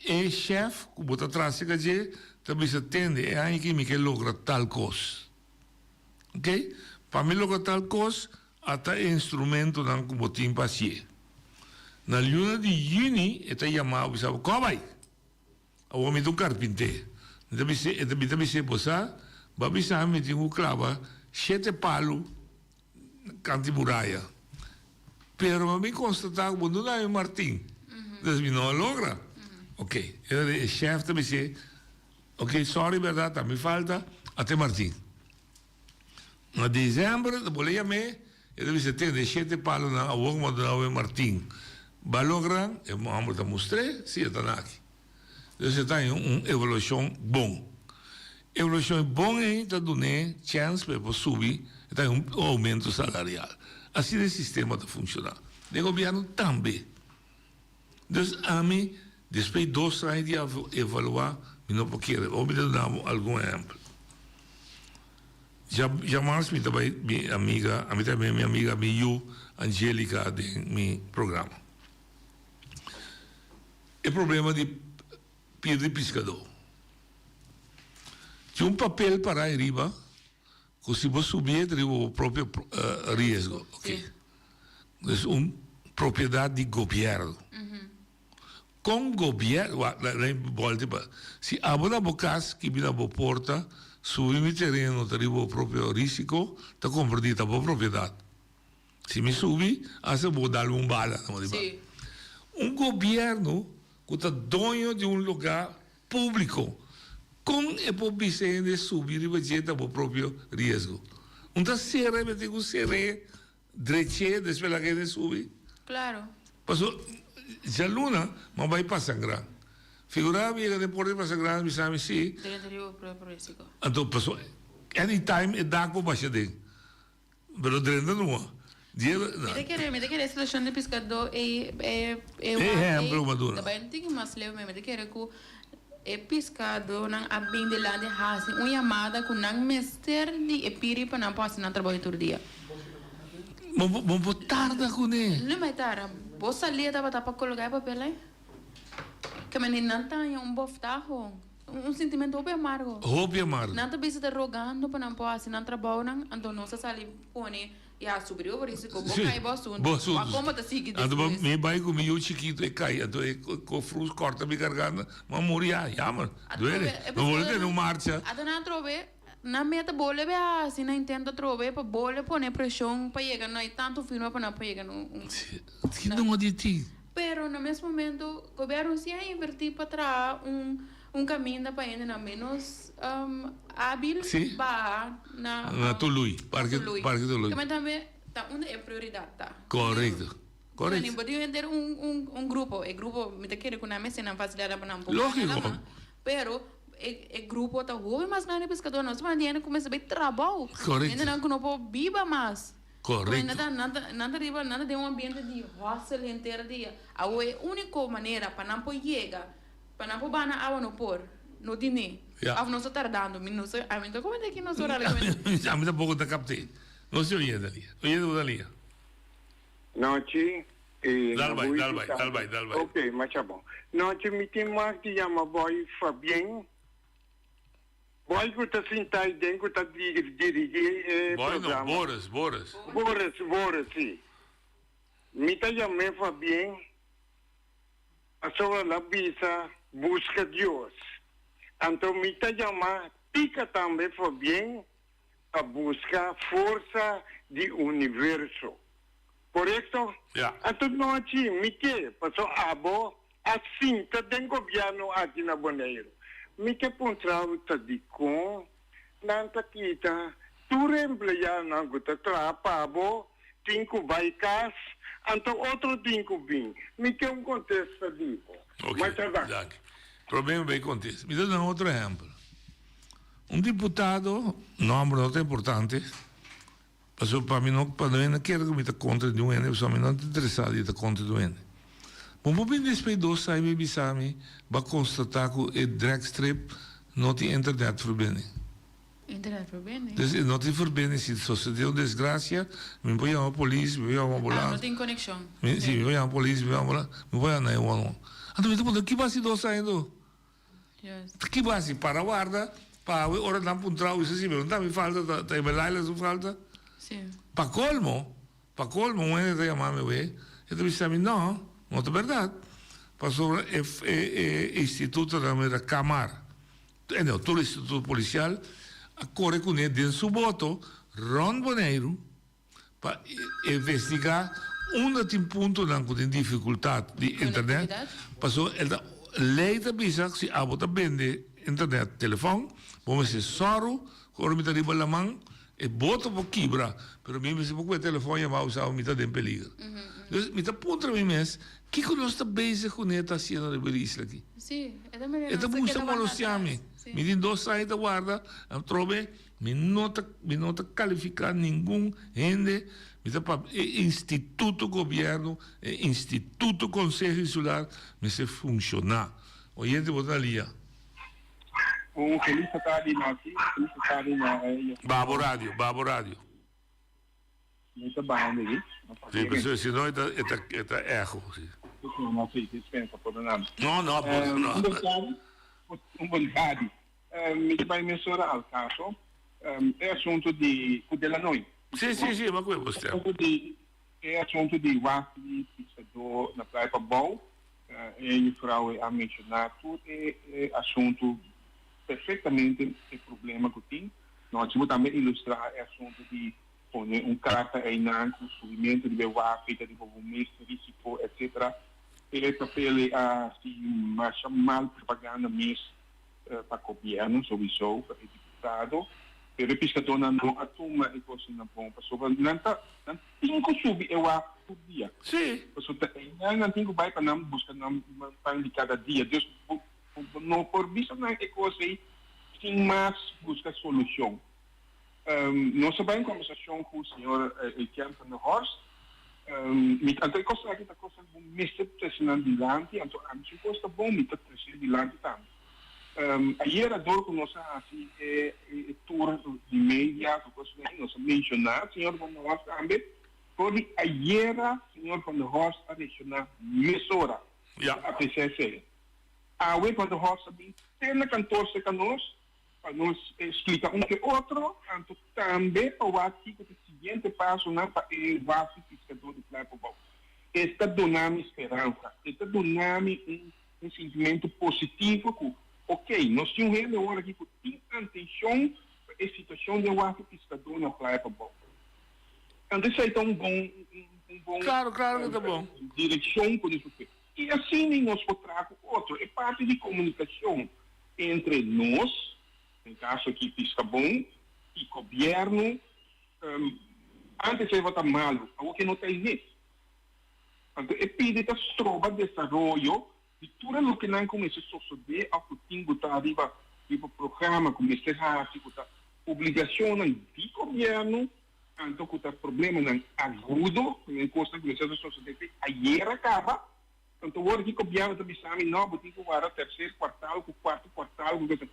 e shèf ku bo ta trase ka dje ta bisa, Tende, e aña aki mi ke logra tal kos. Ok? Pa mi logra tal kos, ata e instrumentonan ku bo tin pa hasié. Na luna di yüni e ta yama bo bisa bo, Kò bai! Awor mi ta un karpinté. Mi ta bis'é, e ta mi ta bis'é, Bo sa, bo a bisa mi mi tin ku klaba shete palu kant di muraya. Pero mi a bin konstatá ku bo no duna mi martin. Dus mi no a logra. Ok, e shèf ta bis'é, Ok, sorry berdad ta mi falta, ate Martin. Na december ta bole yam'é, e ta bisa tende e shete palonan awor ku mi a duna awe Martin. Ba logra? E homber ta mustr'é, si e ta naki. Dus e ta haña un evaluashon bon. Evaluashon bon ei ta dun'é chèns pa e por subi, e ta haña un oumento salarial. Asina e sistema ta funshoná. Den gobièrnu tambe. Dus ami, despues di dos aña di evaluá, mi no por kere. Awor mi ta duna bo algun ehèmpel. Dja djamars mi ta bai mi amiga, ami ta mi amiga, mi yu Angelica den mi programa. E problema di pia di piskadó. Tin un papel pará ariba ku si bo subié ta riba bo propio riesgo. Oké. Dus un propiedat di gobièrnu. Kon gobièrnu, wak, laat mi bòlta pa, si abo na bo kas kibi na bo porta, subi mi tereno ta riba bo propio risiko, ta komprendí ta bo propiedat. Si mi subi, hasta bo dal un bala. Sí. Un gobierno cu ta doño di un lugar publico, con e por bisa hende subi riba dje ta bo propio riesgo? Un ta cera e mester cu cer'e, drech'e, despues laga hende subi? Claro. Paso, djaluna mi a bay Pasangran. Figura mi yega den porta di Pasangran, mi bisa mi si. Drenta riba bo propio risico. Anto, paso, anytime e dak por basha den. Pero drenta numa. Dje Mi ta kere, mi ta kere e situashon di piskadó ei, e e E wak ei ehempel ku bo a duna. ta bai un tiki mas leu. Mi ta kere ku e piskadónan a bin dilanti hasi un yamada ku nan mester di e piri pa nan por hasi nan trabou di tur dia. Bo bo bo tarda kuné. No bai tarda. Bo salida tabata pa kologá e papel ei? Ke manera nan ta haña un boftaho. Un sintimento hopi amargo. Hopi amargo. Nan ta bisa ta rogando pa nan por hasi nan trabounan, anto nos a sali pone, ya, subi riba bo risiko, bo kai bo asuntu, Bo asuntu. wak kon bo ta sigui Anto despues. mi bai ku mi yu chikitu e kai, anto e ko frus kòrta mi garganta, mi a muri ya, jammer, duele. No bolbe tene un marcha. Anto nan atrobe, nan meta bolbe a hasi nan intento atrobe pa bolbe pone preshon pa yega na e tantu firma pa nan por yega na un. Ki no di ti? Pero na mes momento gobierno si a inverti pa traha un un caminda pa hendenan menos habil Sí. baha na Na Tului, Parke Tului. Parke Tului. Keme tambe ta unda e prioridad ta. Correcto, correcto. Bo tin henter un un un grupo, e grupo mi ta kere ku nan mester nan facilidad pa nan por baha Lógico. na laman, pero e e grupo ta hopi mas grandi pescador, nos ta manda hende ku mester bay trabou. Correcto. Hendenan ku no por biba mas. Correcto. Nan ta, nan ta, nan ta riba, nan ta den un ambiente di hustle henter dia. Awo e unico manera pa nan por yega, pa nan por baha na awa no por, no tine. Ja. Of nos ta tardando, mi no sa, ami no ta comenta aki nos ora realmente. Ami tampoco ta capte. No si oyente ali. Oyente bo ta lia. Nochi, e Dal na bai, bui dal bai, di dal bai, dal bai. Ok, masha bon. Nochi mi tin mag di yama boy Fabien. Boy ku ta sinta ei den ku ta dirigí e Boy no, programa. Boris, Boris. Boris, Boris, sí. Mi ta yam'é Fabien pasobra el a bisa buska Dios. Anto mi ta yama Tika tambe Fabien pa buska forsa di universo. Korekto? Ja. Anto nochi mi ke pasobra abo A sinta den gobièrnu aki na Boneiru. Mi ke puntra bo ta dikon nan ta kita tur empleadonan ku ta traha pa bo tin ku bai kas anto otro tin ku bin. Mi ke un kontesta di bo. Ok, Masha danki. danki. Prome mi bai kontesta. Mi ta duna otro ehèmpel. Un diputado, nòmber no ta importante, Pasobra pa mi no, pa no hende kere ku mi ta kontra di un hende, pasobra mi no ta interesá di ta kontra di un hende. Bo por bini despues dos aña i bisa mi, bo a konstatá ku e dragstrip no tin internetverbinding. Internetverbinding? Dus e no tin verbinding, si sosodé un desgrasia, mi por yama polis, mi por yama Ah, ambulans. no tin konekshon. Mi, si, mi por yama polis, mi por yama ambulans, mi por yama 911. Anto mi ta puntra, ki basi dos aña anto? Ki bo hasi? Para warda pa awe ora nan puntra bo si pero no ta mi falta ta ta Eberlaila su falta. Pa colmo, pa colmo un hende ta yama mi awe e ta bisa mi no, no ta berdad pasobra e e e instituto nan mira Camar e no tur instituto policial a core cune den su boto rond Boneiru pa investigá unda tin puntonan ku tin difikultat di internet, pasobra el ta lei ta bisa ku si abo ta bende internet telefòn bo mester sòru ku ora mi ta riba laman e boto por kibra pero mi mester por ku'e telefòn yama bo bisa mi ta den peliger. Dus mi ta puntra mi mes kiko nos ta bezig kuné ta hasiendo riba e isla aki? E ta gusta molestiá mi. Mi tin dos aña ta warda atrobe. Mi no ta mi no ta kalifiká ningun hende, mi ta papia e instituto gobièrnu, e instituto konseho insular mester funshoná. Oyente bo ta na lia. Un felis atardi Nòchi, felis atardi na e. Baha bo radio, baha bo radio. Mi ta baha un bigi. Si, pasobra si no e ta e ta e ta echo, si. No, sí, dispensa, perdonami. No, no, por no. Un bon tardi. Un bon tardi. Mi ta bai mesora al caso. E asunto di cu Delanoy. Sí, sí, sí, ma cu e bostea. Asunto di e asunto di waf di piskadó na Playa Pabou. E juffrouw a menciona tur e asunto perfectamente e problema cu tin. Nochi bo tambe ilustra e asunto di pone un karta einan ku subimentu riba e wafi ta riba bo mes risiko etc. E papel ei a hasi masha mal propaganda mes pa gobièrnu souiso pa e diputado pero e piskadónan no a tuma e kos asina bon pasobra nan ta nan tin ku subi e waf tur dia pasobra ta einan nan tin ku bai pa nan buska nan pan di kada dia dus bo no por bisa nan e kos ei sin mas buska solushon. Nos a bai un kombersashon ku señor Etienne van der Horst. Mi anto e kosnan aki ta kosnan ku bo mester trese nan dilanti, anto ami si un kos ta bon mi ta trese dilanti tambe. Ayera dor ku nos a hasi e tour di media ku kosnan ei nos a menshoná señor van der Horst tambe. For di ayera señor van der Horst a reakshoná mesora. Apresia esei. Awe van der Horst a bin te na kantor serka nos. Pa nos splika un ke otro, anto tambe pa wak kiko ta e siguiente pasonan pa e waf di piskadó di Playa Pabou. E ta duna mi speransa, e ta duna mi un un sintimentu positivo ku, okey, nos tin un hende awor aki ku tin antenshon pa e situashon den waf di piskadó na Playa Pabou. Anto esei ta un bon un bon Klaro, klaro ku ta bon. direkshon ku nos por ke. I asina nos por traha ku otro. E parti di komunikashon entre nos, den kaso aki Piskabon, i gobièrnu, antes ei tabata malu, awor ke no ta ei mes. Anto e pidi ta stroba desaroyo di tur e lokenan ku mester sosodé òf ku tin ku ta riba riba programa ku mester hasi ku ta obligashonnan di gobièrnu, anto ku ta problemanan agudo, ku kosnan ku mester a sosodé te ayera kaba. Anto wor ki gobièrnu ta bisa mi, no, bo tin ku warda terser kuartal ku kuarto kuartal ku kos.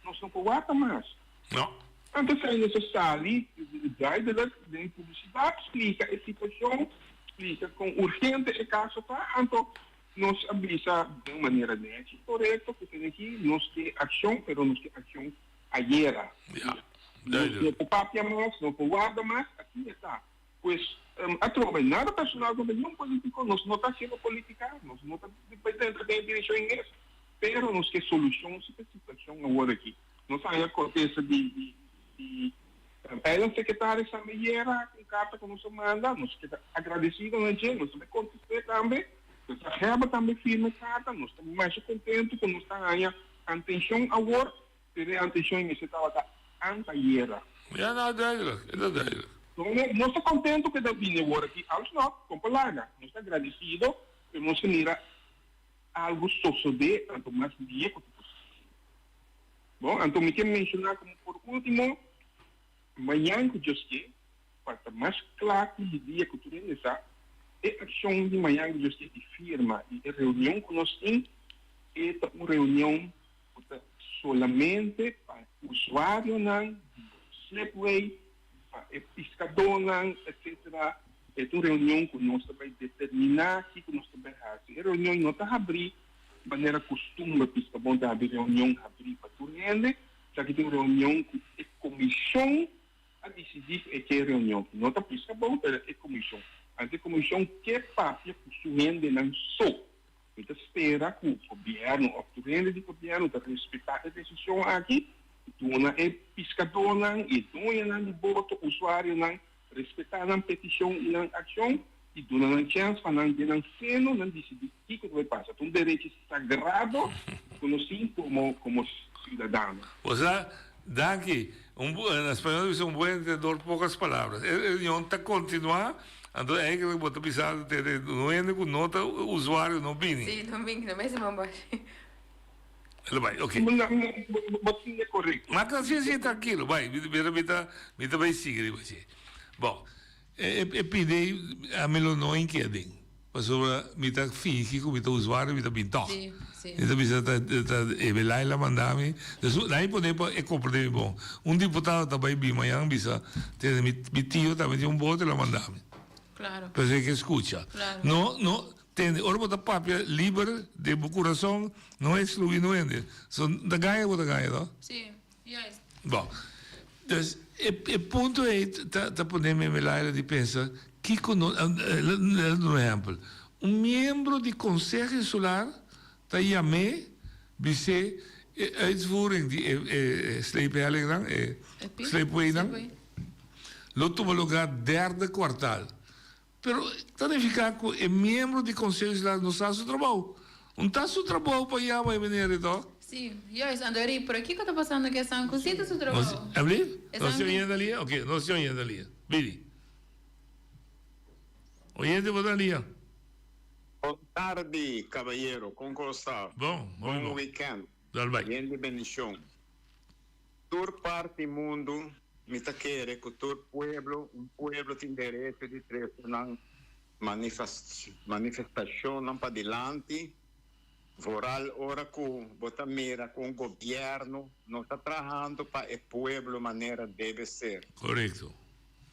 Nos no por warda mas. No. Anto esei nos a sali duidelijk den publisidat, splika e situashon, splika kon urgente e kaso ta. Anto nos a bisa den un manera nèchi, korekto, ku tene aki nos ke akshon, pero nos ke akshon ayera. Ya, Nos duidelijk. no por papia mas, no por warda mas, asina ta. Pues, atrobe, nada personal contra niun politico, nos no ta haciendo politica, nos no ta dentro den e direccion inglés, pero nos ke solucion si p'e situacion awor aki. Nos a haña corteza di di di Eiland Secretaris tambe yera un carta cu nos a manda, nos keda agradecido na dje, nos ta bay contest'é tambe, nos ta heba tambe firma e carta, nos ta masha contento cu nos ta haña atencion awor, Pero e antencion mester tabata antayera. Ja, no, duidelijk. E ta duidelijk. Nos ta contento cu e ta bini awor aki. Als no, con por laga. Nos ta agradecido, pero nos ta mira algo sosode anto mas lie cu ta posibel. Bon, anto mi ke menciona como por ultimo, mañan cu Dios ke, pa ta mas cla cu di dia cu tur hende sa, e accion di mañan cu Dios ke di firma y e reunion cu nos tin, e ta un reunion ku ta solamente pa usuarionan di slipway, pa e piskadónan, etcetera. E ta un reunion ku nos ta bai determiná kiko nos ta bai hasi. E reunion no ta habrí manera kustumber Piskabon ta habri reunion habrí pa tur hende. Esaki ta un reunion ku e komishon a disidí ku e ke reunion. No ta Piskabon, pero e komishon. Anto e komishon ke papia ku su hendenan so. Mi ta spera ku gobièrnu òf tur hende di gobièrnu ta respetá e desishon aki, duna e piskadónan i e doñonan di boto, usuarionan, respetá nan petishon i nan akshon i duna nan chèns pa nan den nan seno nan disidí kiko ta bai pasa. Ta un derechi sagrado ku nos tin komo komo siudadano. Osea, danki. Un na spañol ta bisa un buen entendedor pocas palabras. E reunion ta continua, anto eigenlijk bo ta bisa te un hende cu no ta usuario no bini. Sí, no bini, no mester man bashi. Lo bai, ok. Bo tende correcto. Ma ta sí, sí, tranquilo, bai. Mi mi ta mi ta bai sigui riba dje. Bon, e e pidi ami lo no inkia den. Pasobra mi ta fingi ku mi ta usuario, mi ta bin tòg. Mi ta bisa ta ta e Belaila manda mi. Dus nan pone pa e komprende mi bon. Un diputado ta bai bin mañan bisa tende mi mi tio tambe tin un bote el a manda mi. P'esei ke skucha. No no. Tende, ora bo ta papia liber den bo kurason, no ekskluí no hende. So, ta gaña bo ta gaña, no? Sí, juist. Bon, dus e e punto ei ta ta pone mi Melaila di pensa kiko no, el a duna un ehèmpel. Un miembro di Konseho Insular ta yam'é bis'é e uitvoering di e e sleephellingnan, e sleepwaynan, lo tuma lugá derde kwartal. Pero ta nifiká ku e miembro di Konseho Insular no sa su trabou. Un ta su trabou pa yama e meneer ei tòg? Sí, juist. Anto eri, pero kiko ta pasando ku esan ku sí ta su trabou? Abli? Nos tin oyente alia? Oke, nos tin oyente alia. Bini. Oyente bo ta alia? Bon tardi cabayero, con cos ta? Bon, hopi bon. Bon weekend. Dal bai. Yen di bendicion. Tur parti mundu mi ta kere ku tur pueblo, un pueblo tin derecho di trese nan manifestashonnan padilanti, vooral ora ku bo ta mira ku un gobièrnu no ta trahando pa e pueblo manera debe ser. Korekto.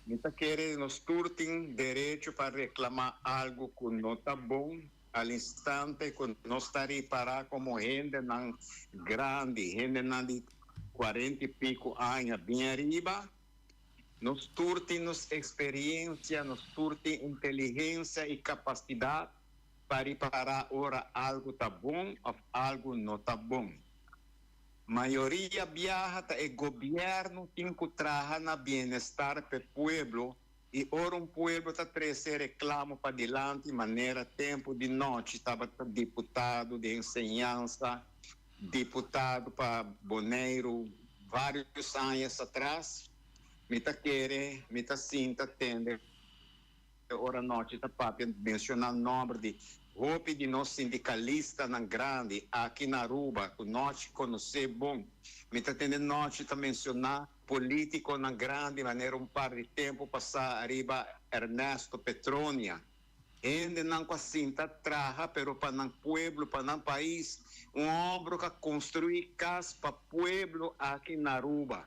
Mi ta kere nos tur tin derecho pa reklamá algu ku no ta bon al instante ku nos ta ripará komo hendenan grandi, hendenan di kuarenta i piku aña bin ariba. Nos tur tin nos eksperiensia, nos tur tin inteligensia i kapasidat pa ripará ora algu ta bon òf algu no ta bon. Mayoria biaha ta e gobièrnu tin ku traha na bienestar p'e pueblo i ora un pueblo ta trese reklamo padilanti manera tempu di nochi tabata diputado di enseñansa, diputado pa Boneiru vários añas atras, mi ta kere mi ta sinta tende ora nochi ta papia menciona nomber di hopi di nos sindicalistanan grandi aki na Aruba cu nochi conoce bon. Mi ta tende nochi ta menciona politiconan grandi manera un par di tempo pasa ariba Ernesto Petronia. Hendenan cu a sinta traha pero pa nan pueblo, pa nan pais. Un homber cu a construi cas pa pueblo aki na Aruba.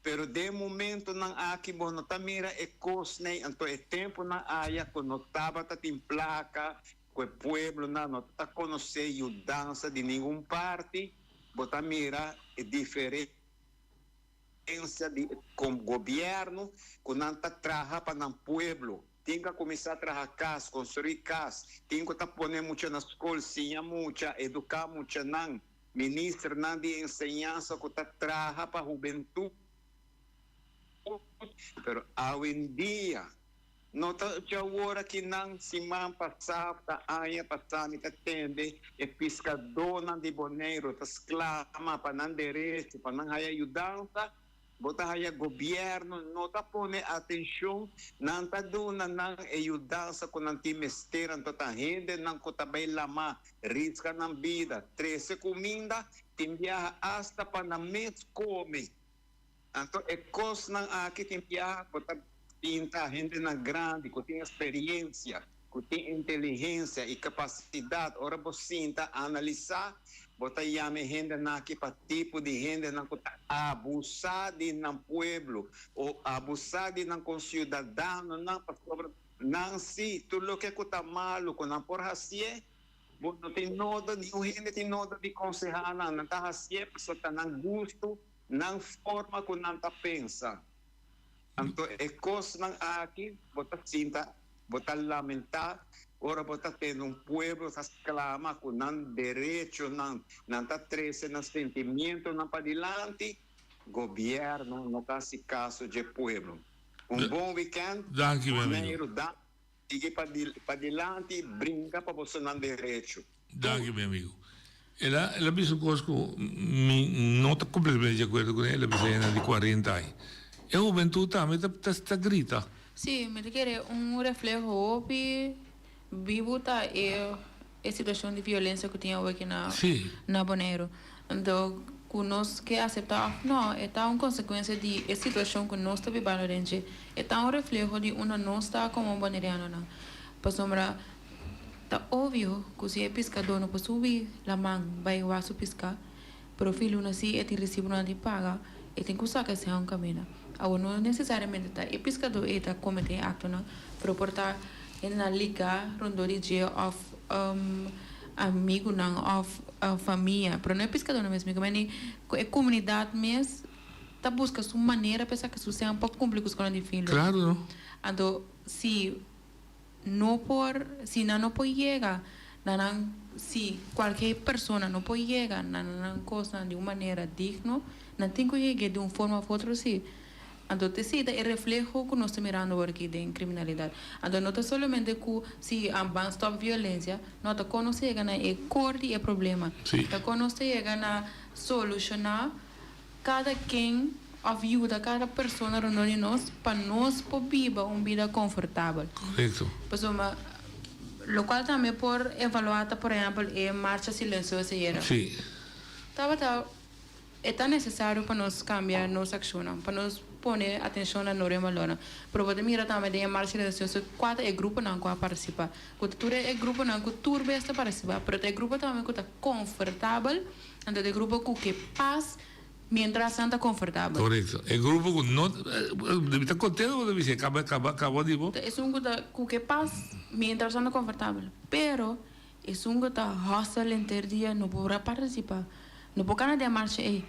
Pero den momentonan aki bo no ta mira e kosnan, anto e temponan aya ku no tabata tin plaka, ku e pueblonan no ta konosé yudansa di ningun parti, bo ta mira e diferensia di gobièrnu ku nan ta traha pa nan pueblo. Tin ku a kuminsá traha kas, konstruí kas, tin ku ta pone mucha na skol, siña mucha, eduká muchanan. Ministernan di enseñansa ku ta traha pa hubentut, pero awendia no ta djawor aki nan. Siman pasá ta aña pasá mi ta tende e piskadónan di Boneiru ta sklama pa nan derecho, pa nan haya yudansa. Bo ta haya gobierno no ta pone atencion, nan ta duna nan e yudansa cu nan tin mester, anto ta hendenan cu ta bay lama, risca nan bida, trece cuminda, tin biaha hasta pa nan mes come. Anto e cosnan aki tin biaha bo ta pinta hendenan grandi cu tin experiencia, cu tin inteligencia y capacidad, ora bo sinta analisa, Bo ta yama e hendenan aki pa tipo di hendenan ku ta abusá di nan pueblo o abusá di nan konsiudadanonan pasobra nan si tur loke ku ta malu ku nan por hasié, bo no tin noda, niun hende tin noda di konsehá nan, nan ta hasié pasobra ta nan gustu, nan forma ku nan ta pensa. Anto e kosnan aki bo ta sinta, bo ta lamentá ora bo ta tende un pueblo ta sklama ku nan derechonan, nan ta trese nan sentimientonan padilanti, gobièrnu no ta hasi kaso dje pueblo. Un bon wikènt, Danki mi amigo. Boneiru danki, sigui padilanti, bringa pa bosonan derecho. Danki mi amigo. El a el a bisa un kos ku mi no ta kompletamente di akuerdo kuné, el a bisa hende di kuarenta aña. E hubentut tambe ta ta ta grita. Sí, mi ta kere un refleho hopi bibu ta e e situashon di violensia ku tin awoki na na Boneiru. Anto ku nos ke aseptá òf nò, e ta un konsekuensia di e situashon ku nos ta bibando den dje. E ta un refleho di unda nos ta komo bonerianonan. Pasobra Ta obvio ku si e piskadó no por subi laman bai wak su piská, pero fin luna si e tin resibonan di paga, e tin ku saka esei un kaminda. Awor no nesesariamente ta e piskadó ei ta kometé e aktonan, pero por ta. Hendenan ligá rondó di dje òf amigunan òf famia, pero no e piskadónan mes, mi ke meni ku e komunidat mes ta buska su manera pa e saka su sèn pa kumpli ku skonan di fin luna. Klaru no. Anto si no por, si nan no por yega na nan, si kualke persona no por yega na nan kosnan di un manera digno, nan tin ku yeg'é di un forma òf otro si. Anto te si ta e refleho ku nos ta mirando awor aki den kriminalidat. Anto no ta solamente ku si a ban stòp violensia, no, ta kon nos ta yega na e kor di e problema. Ta kon nos ta yega na solushoná kada ken òf yuda kada persona rondó di nos pa nos por biba un bida konfortabel. Korekto. Pasobra lokual tambe por evaluá ta por ehèmpel e marcha silensioso ayera. Tabata. E ta nesesario pa nos kambia nos akshonnan, pa nos pone atenshon na nor e balornan. Pero bo ta mira tambe den e marcha silensioso kua ta e gruponan ku a partisipá. Ku ta tur e gruponan ku tur bes ta partisipá, pero ta e grupo tambe ku ta konfortabel, anto ta e grupo ku ke pas mientras nan ta konfortabel. Korekto. E grupo ku no ta kontento bo ta bisa e kaba kaba kaba di bo. Ta esun ku ta ku ke pas mientras nan ta konfortabel. Pero Esun ku ta hustle henter dia no por a partisipá. No por kana den marsha ei,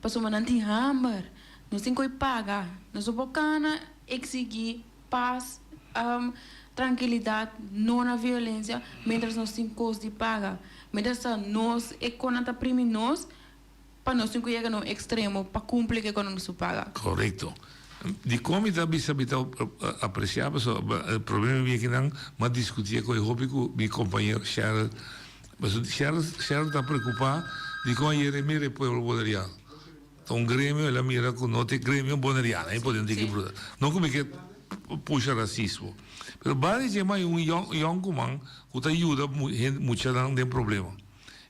pasobra nan tin hamber, nos tin ku paga. Nos no por kana eksigí pas, trankilidat, no na violensia, mientras nos tin kos di paga. Mientras ta nos e konan ta primi nos pa nos tin ku yega na un ekstremo pa kumpli ku e konan nos por paga. Korekto. Dikon mi ta bisa mi ta apresiá pasobra e problema mi akinan mi a diskutié ku e hopi ku mi kompañero Sheryl. Pasobra Sheryl Sheryl ta preokupá dikon ayer e mira e pueblo boneriano. Ta un gremio el a mira ku no ta e gremio boneriano e por diki bruta. No ku mi ke pusha rasismo pero banda di dje mas un yònkuman ku ta yuda hende muchanan den problema.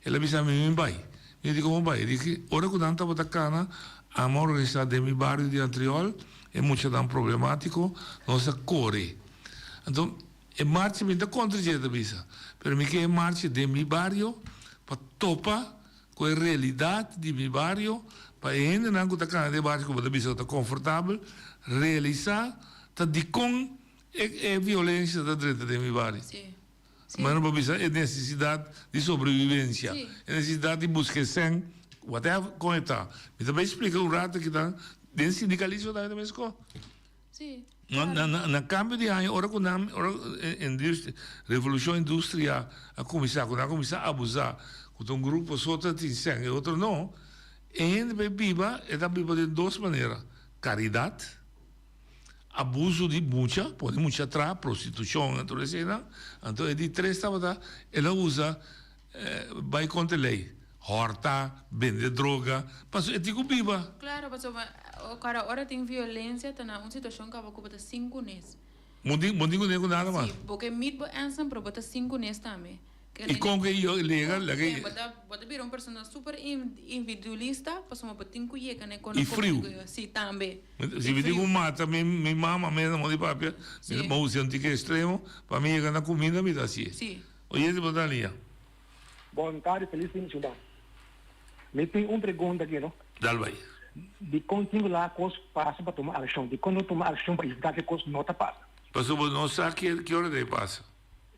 El a bisa mi mi bai. Mi di komo bai? E di ki ora ku nan tabata kana, amo a organisá den mi bario di Antriol e muchanan problemátiko, nos a kore. Anto e marcha mi ta kontra dje, e ta bisa, pero mi ke e marcha den mi bario pa topa ku e realidat di mi bario, pa e hendenan ku ta kana den e bario ku bo ta bisa ku ta konfortabel, realisá ta dikon e violensia ta drenta den mi bario. Mano pa bisa e nesesidat di sobrevivencia, e nesesidat di busca e sèn, whatever kon e ta. Mi ta bay splica un rato kinan den sindicalismo tambe ta mesco. Na cambio di aña ora cu nan ora industria revolucion industria a cuminsa cu nan a cuminsa abusa cu ta un grupo so ta tin sèn e otro no, e hende bay biba e ta biba den dos manera, caridad. Abuso di mucha, pone mucha tra, prostitushon en tur eseinan. Anto e di tres tabata el a usa bai kontra e lei, hòrta, bende droga, pasobra e tin ku biba. Klaro, pasobra ora ora tin violensia ta na un situashon kaba ku bo ta sin kunes. Bo tin bo tin kunes ku nada mas. Si, bo ke mit bo ènsan pero bo ta sin kunes tambe. I kon ke yo lega laga e. Bo ta bo ta bira un persona super individualista pasobra bo tin ku yega na e I friu. Si tambe. Si mi tin ku mata mi mi mama mes na modo di papia mi ta usa un tiki extremo pa mi yega na kuminda mi ta hasié. Oyente bo ta lia. Bon tardi felis fin di siman. Mi tin un pregunta aki no. Dal bai. Dikon tin ku laga kos pasa pa tuma akshon? Dikon no tuma akshon pa evitá ku e kos no ta pasa? Pasobra bo no sa ki ora ta e pasa.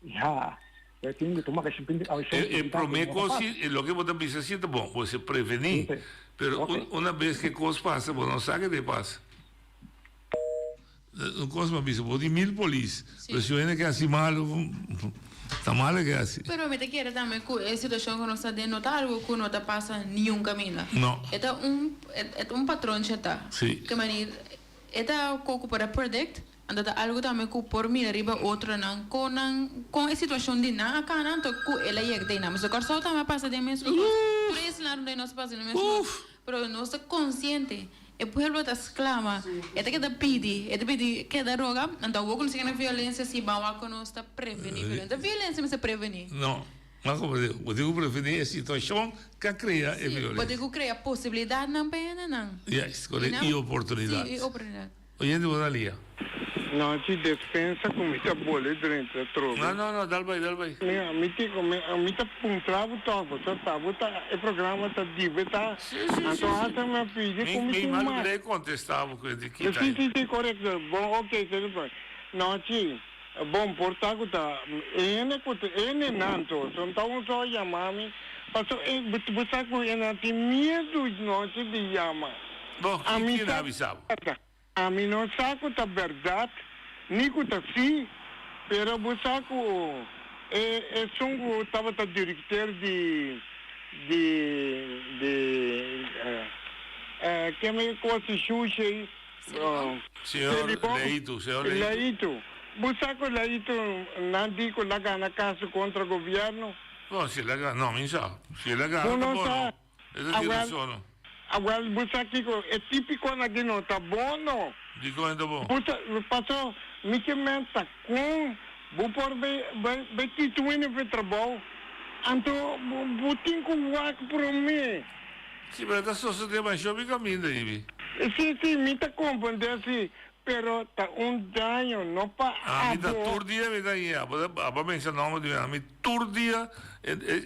Ya, e tin di tuma accion, tin accion. E prome cos si, loke bo ta bisa si ta bon, bo si preveni, pero una bes ke cos pasa bo no sa ke ta pasa. Un cos bo a bisa, bo tin mil polis, pero si un hende ke haci malo, ta malo ke haci. Pero mi ta kere tambe cu e situacion cu nos ta den no ta algo cu no ta pasa niun caminda. No. E ta un, e ta un patronchi ta. Si. Ke manera, e ta cu cu por a predict. Anto ta algu tambe ku por mira riba otronan kon nan kon e situashon di nan a kana anto ku el a yega te einan. Pasobra Kòrsou tambe a pasa den mesun kos. Tur e isla rondó nos a pasa den mesun kos. Pero nos ta konsiente. E pueblo ta sklama. E ta keda pidi. E ta pidi keda roga. Anto awor ku nos a keda violensia si ban wak ku nos ta prevení violensia. Violensia mester prevení. No. Mas como digo, bo tin ku prevení e situashon ku a krea e violensia. Bo tin ku krea posibilidatnan pa e hendenan. Yes, korekto. I oportunidat. Si, i oportunidat. Oyente bo ta lia. No ci defensa cu mi ta bole drenta trobe. No no no dal bay dal bay. Mi mi tin cu mi mi ta puntra bo toch bo sa ta bo ta e programa ta di bo ta Si si si anto si. hasta mi a pidi Mi cu mi mi tin malo mas. mi ta contesta bo cu e di kita Si ahí. si si correcto bon ok no ci. Bon por ta ku ta ene ku ta ene nan to so ta un so yama mi paso e bo sa ku e nan tin miedu nochi di yama. Bon A mi kin sa a bisa bo? A mi no sa ku ta bèrdat ni ku ta si pero bo sa ku e esun ku tabata direkter di di di keme kos di shushi Señor Leito, señor Leito. Leito. Bo sa cu Leito nan di cu la gana caso contra gobierno? No, si el a gana, no, mi sa. Si el a gana Bo ta no bon, sa. no. E ta tin razon, no. Awel, bo sa kico, e tipiconan aki no ta bon, no. Dicon e ta bon? Bo sa, paso, mi ke men ta con bo por bay, bay, bay kita un hende for trabou, anto bo, bo tin cu wak prome. Si, pero ta sosode masho mi caminda hibi. Si, si, mi ta comprende si, pero ta un daño, no pa Ami ta abo. tur dia mi ta hia, abo ta, abo a menciona nomber di mi, ami tur dia,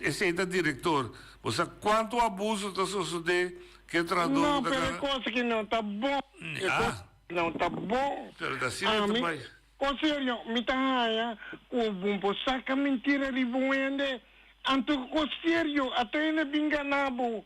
esey ta director. Bo sa cuanto abuso ta sosode ke trahador No, ku ta pero e gana? cosa ki no ta bon, e Ah. cosa ki no ta bon. Pero ta asina e ta Ami, bay. con serio, mi ta haya cu bo por saca mentira riba un hende Anto cu serio a ta hende bin gana bo?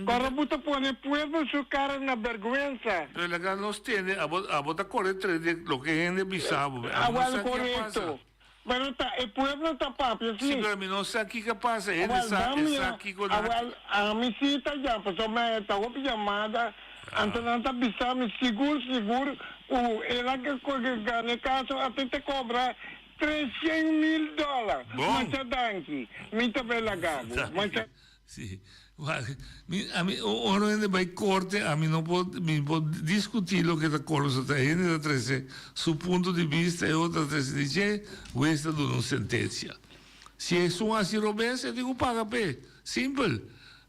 Para bo ta pone pueblo su cara na berguensa. Pero laga nos tende, abo abo ta core tres di loke hende bisa bo. Ami no Awel sa ki a pasa. corecto. Pero ta e pueblo ta papia Si, si. pero mi no sa kiko a pasa. Hende Awel sa, ban e sa mira, kiko nan. awel ami si ta ya pasobra mi ta hopi yamada, anto nan ta bisa mi sigur sigur cu el a gana e caso a tin ta cobra 300 mil dòler. Bon. Masha danki. Mi ta bay laga bo. Masha. Si. Wak, mi, ami, ora hende bay korte, ami no por, mi por diskutí loke ta kor, pasobra ta hende ta trese su punto di bista, e otro ta trese di dje, hues ta duna un sentensia. Si esun hasi robes, e tin ku paga p'e. Simpel.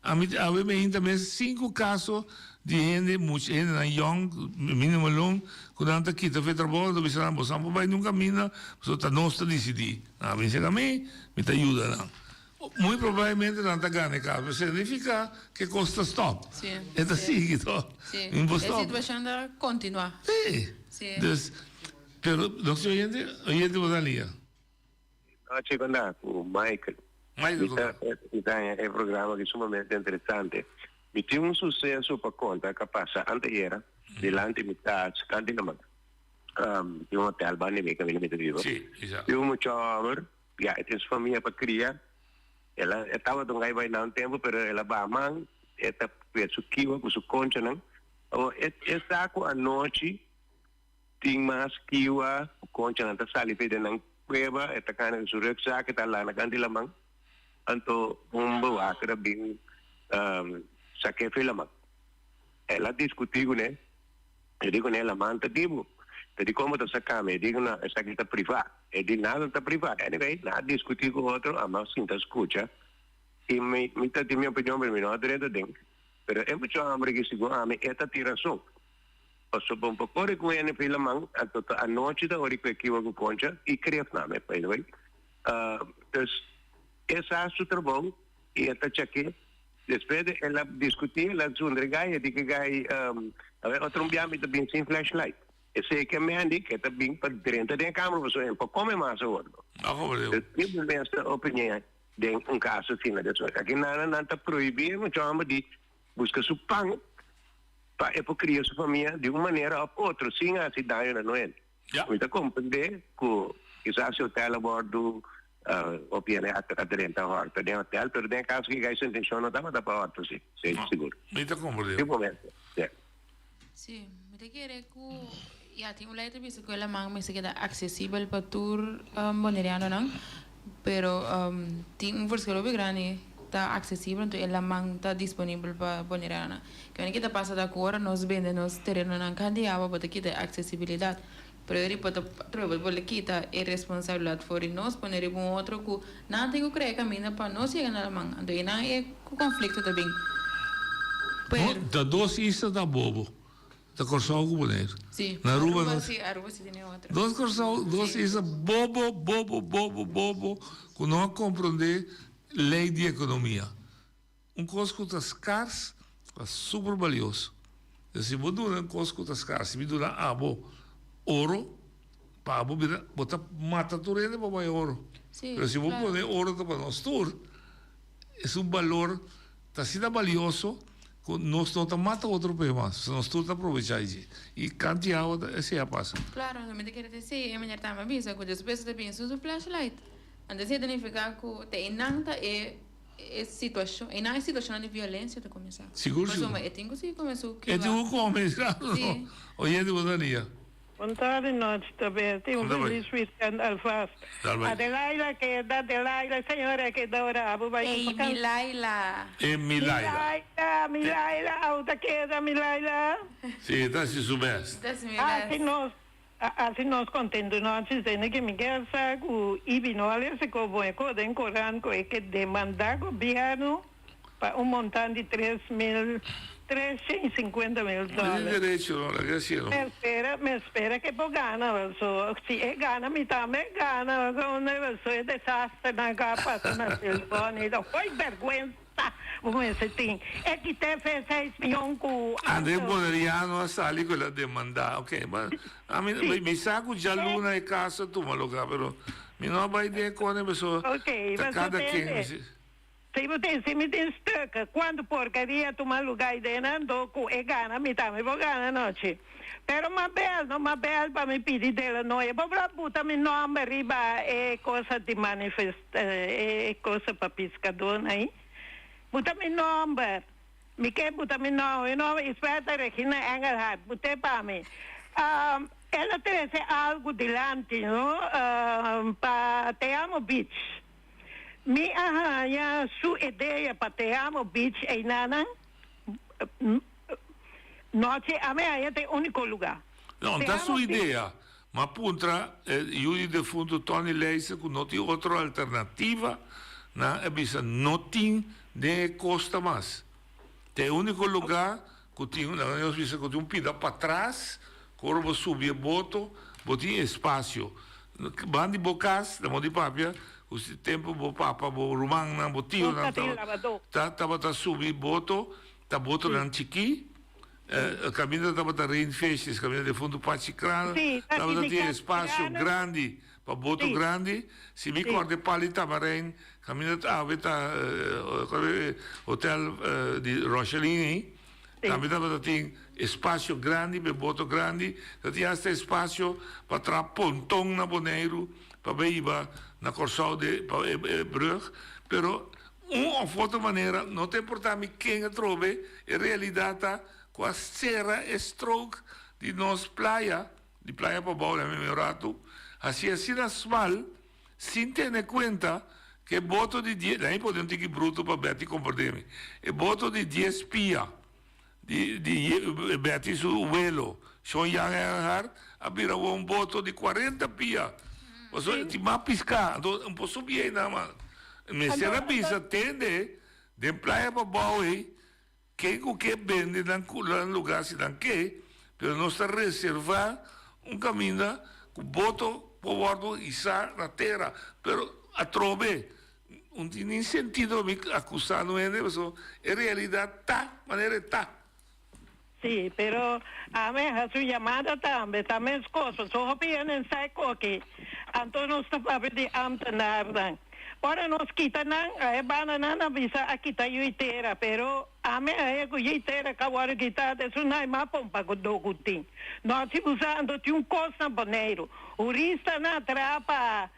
Ami awe mi hinta mes sinku kaso di hende mucha hendenan yong minimo long ku nan ta kita fe trabou nan ta bisa nan boso nan por bai nunka minda pasobra ta nos ta disidí. Nan a binse ka mi, mi ta yuda nan. Muy probablemente nan ta gana e kaso pero significa ke kos ta stop. E ta sigui to. Mi por stop. E situashon ta kontinuá. Si. Dus pero nos tin oyente, oyente bo ta lia. Nochi con da cu Michael. Michael Mi ta mi ta haña e programa aki sumamente interesante. Mi tin un suceso pa conta cu a pasa anteayera dilanti mi cas canti na man. Tin un hotel banda di mi caminda mi ta biba. Sí, isa. Tin un mucha homber, ya e tin su famia pa cria. El a e tabata un gai baila un tempo pero el a baha man, e ta cuida su kiwa cu su conchanan. Awor e e sa cu anochi Tin mas kiwa ku konchanan ta sali p'e den nan kueba, e ta kana ku su ruksak, e ta lana kanti laman. Anto un bewaker a bin sak'é fo'i laman. El a diskutí kuné, e di kuné, Laman ta di bo, ta di kon bo ta saka mi? E di ku no, esaki ta privá. E di, Nada ta privá. Anyway, nan a diskutí ku otro, amo a sinta skucha i mi ta tin mi opinion, pero mi no a drenta aden. Pero e mucha homber aki, segun ami, e ta tin rason. Pasobra un por kore ku hende pila man, anto ta anochi ta ora ku e kiwa ku koncha i kref nan, by the way. Dus e sa su trabou i e ta chake. Despues di el a diskutí, el a zundra e gai, e di ku e gai, awe otro un bia mi ta bin sin flashlight. Esei ke mendi ku e ta bin pa drenta den e kamber pasobra e no por kome mas awor. Dus ki bo mester opinia den un kaso asina? Dus aki nan nan ta prohibí e mucha hòmber di buska su pan. Pa e por kria su famia di un manera òf otro sin hasi daño na Noel. Mi ta komprendé ku kisas e hotel a wòrdu hopi hende a drenta hòrta den hotel, pero den e kaso ki su intenshon no tabata pa hòrta si, si sigur. Mi ta komprendé. Di momento, ya. Sí, mi ta kere ku ya tin un lei ta bisa ku e laman mester keda aksesibel pa tur bonerianonan, pero tin un verschil hopi grandi ta aksesibel anto e laman ta disponibel pa bonerianonan. Kico ta pasa ta ku ora nos bende nos terenonan kanti awa bo ta kita e aksesibilidat, pero e riba ta atrobe bo lo kita e responsabilidat for di nos pone riba un otro ku nan tin ku krea e kaminda pa nos yega na laman, anto einan e konflikto ta bin. No, ta dos isla ta bobo. Ta Kòrsou ku Boneiru. Sí. Na Aruba Aruba no. sí, Aruba sí tene otro. Dos Kòrsou, dos isla bobo, bobo, bobo, bobo ku no a komprondé lei di ekonomia. Un kos ku ta skars ta super balioso. Entonces si bo duna un kos ku ta skars, si mi duna abo oro. Pa bo bira, bo ta mata tur hende pa bai oro. Sí, Pero si bo claro. pone oro ta pa nos tur, es un balor ta asina balioso ku nos no ta mata otro p'e mas. Nos tur ta aprovecha dje. I kanti awa ta esei a pasa. Claro, mi ta kere deci, e meneer tambe a bisa ku despues e ta bin su su flashlight. Anto esei ta nifica ku te einan ta e e situacion, einan e situacionnan di violencia ta cuminsa. Sigur, sigur. Pasobra e tin ku sigui come su E tin ku come, claro. Sí. Oyente bo ta lia. Bon tardi nochi ta Bertie, un feliz weekend alvast. Adelaida keda Adelaida señora keda ora abo bai Ey ku mi vakantie. Laila. E mi Laila. Mi Laila, mi Laila, au ta keda mi Laila. Si, e ta hasi su best. Ta hasi mi Hasi best. nos, hasi nos contento nochi sende ke mi kier sa ku Ibi no a lesa ko bon e ko den koran ku e ke demanda gobierno Pa un montan di 3350 mil Tin dòler. derecho, no? Laga e hasié, no? Mi spera, mi spera ke por gana, paso si e gana mi tambe gana, paso unda paso e desasternan ku a pasa na Silvonita, hoy bèrgwensa bo mester tin. E kit'é fe seis mion ku André anto. Boneriano a sali ku el a demandá. Ok, ma ami Sí. mi sa ku djaluna e kaso a tuma lugá, pero mi no a bai den e kone paso Ok, ta paso kada ken. tende. Si bo tin si mi tin stuk cuanto porcaria tuma luga y den nan do cu e gana mi tambe por gana anochi. Pero Mabel no Mabel pa mi pidi de la noia bo bla buta mi nomber riba e cosa di manifest e cosa pa piscadornan ahi buta mi nomber mi ke buta mi nomber mi nomber Isberta Regina Engelhardt bute pa mi el a trece algo dilanti no pa Te Amo Beach. Mi a haña su idea pa Te Amo Beach einanan nochi a mi haña ta e unico luga. No, Te ta Amo su Beach. idea. M'a puntra e yu di defunto Tony Leijsen cu no tin otro alternativa, nan a bisa no tin den e costa mas. Ta e unico luga cu tin, nan a bisa cu tin un pida patras cu ora bo subi e boto bo tin espacio. Ban di bo cas, na modo di papia, cu si tempo bo papa, bo rumannan, bo tionan ta tabata subi boto, ta botonan chikí, caminda tabata Rainfishes, caminda defunto Pachi Krana, tabata tin espacio grandi pa boto grandi. Si mi corda e pal di Tamarijn, caminda awe ta hotel di Rocheline ei. Tambe tabata tin espacio grandi pa e boto grandi, ta tin hasta espacio pa traha ponton na Boneiru pa bay hiba na Corsou de pa e brug, pero un of otro manera no ta importa mi ken atrobe, e realidad ta cu a cera e strook di nos playa, di playa pabao na mi rato, haci asina smal Sin tene cuenta cu e boto di dies, nan e pone un tiki bruto pa Betty comprende mi, e boto di dies pia di di Betty su welo, Shon Jan Earnhardt, a bira awor un boto di cuarenta pia. Pasobra tin mas pisca, anto un por subi einan mas. Mester a bisa tende den playa pabao ei, Ken ku ke bende nan nan lugar si nan ke, pero nos ta reserva un kaminda ku boto por wòrdu hisá na tera. Pero atrobe, un tin nin sentido pa mi akusá un hende pasobra e realidat ta manera e ta. Sí, pero ami a hasi un yamada tambe, ta meskos, pasobra hopi hende no sa e koki. Anto nos ta papia di ámtenarnan. Ora nos kita nan, a e banda nan a bisa a kita yui tera, pero ami a haya ku yui tera ka wòrdu kita, ta esun nai mas pompa ku do ku tin. No si bo sa anto tin un kos na Boneiru, huristanan a traha pa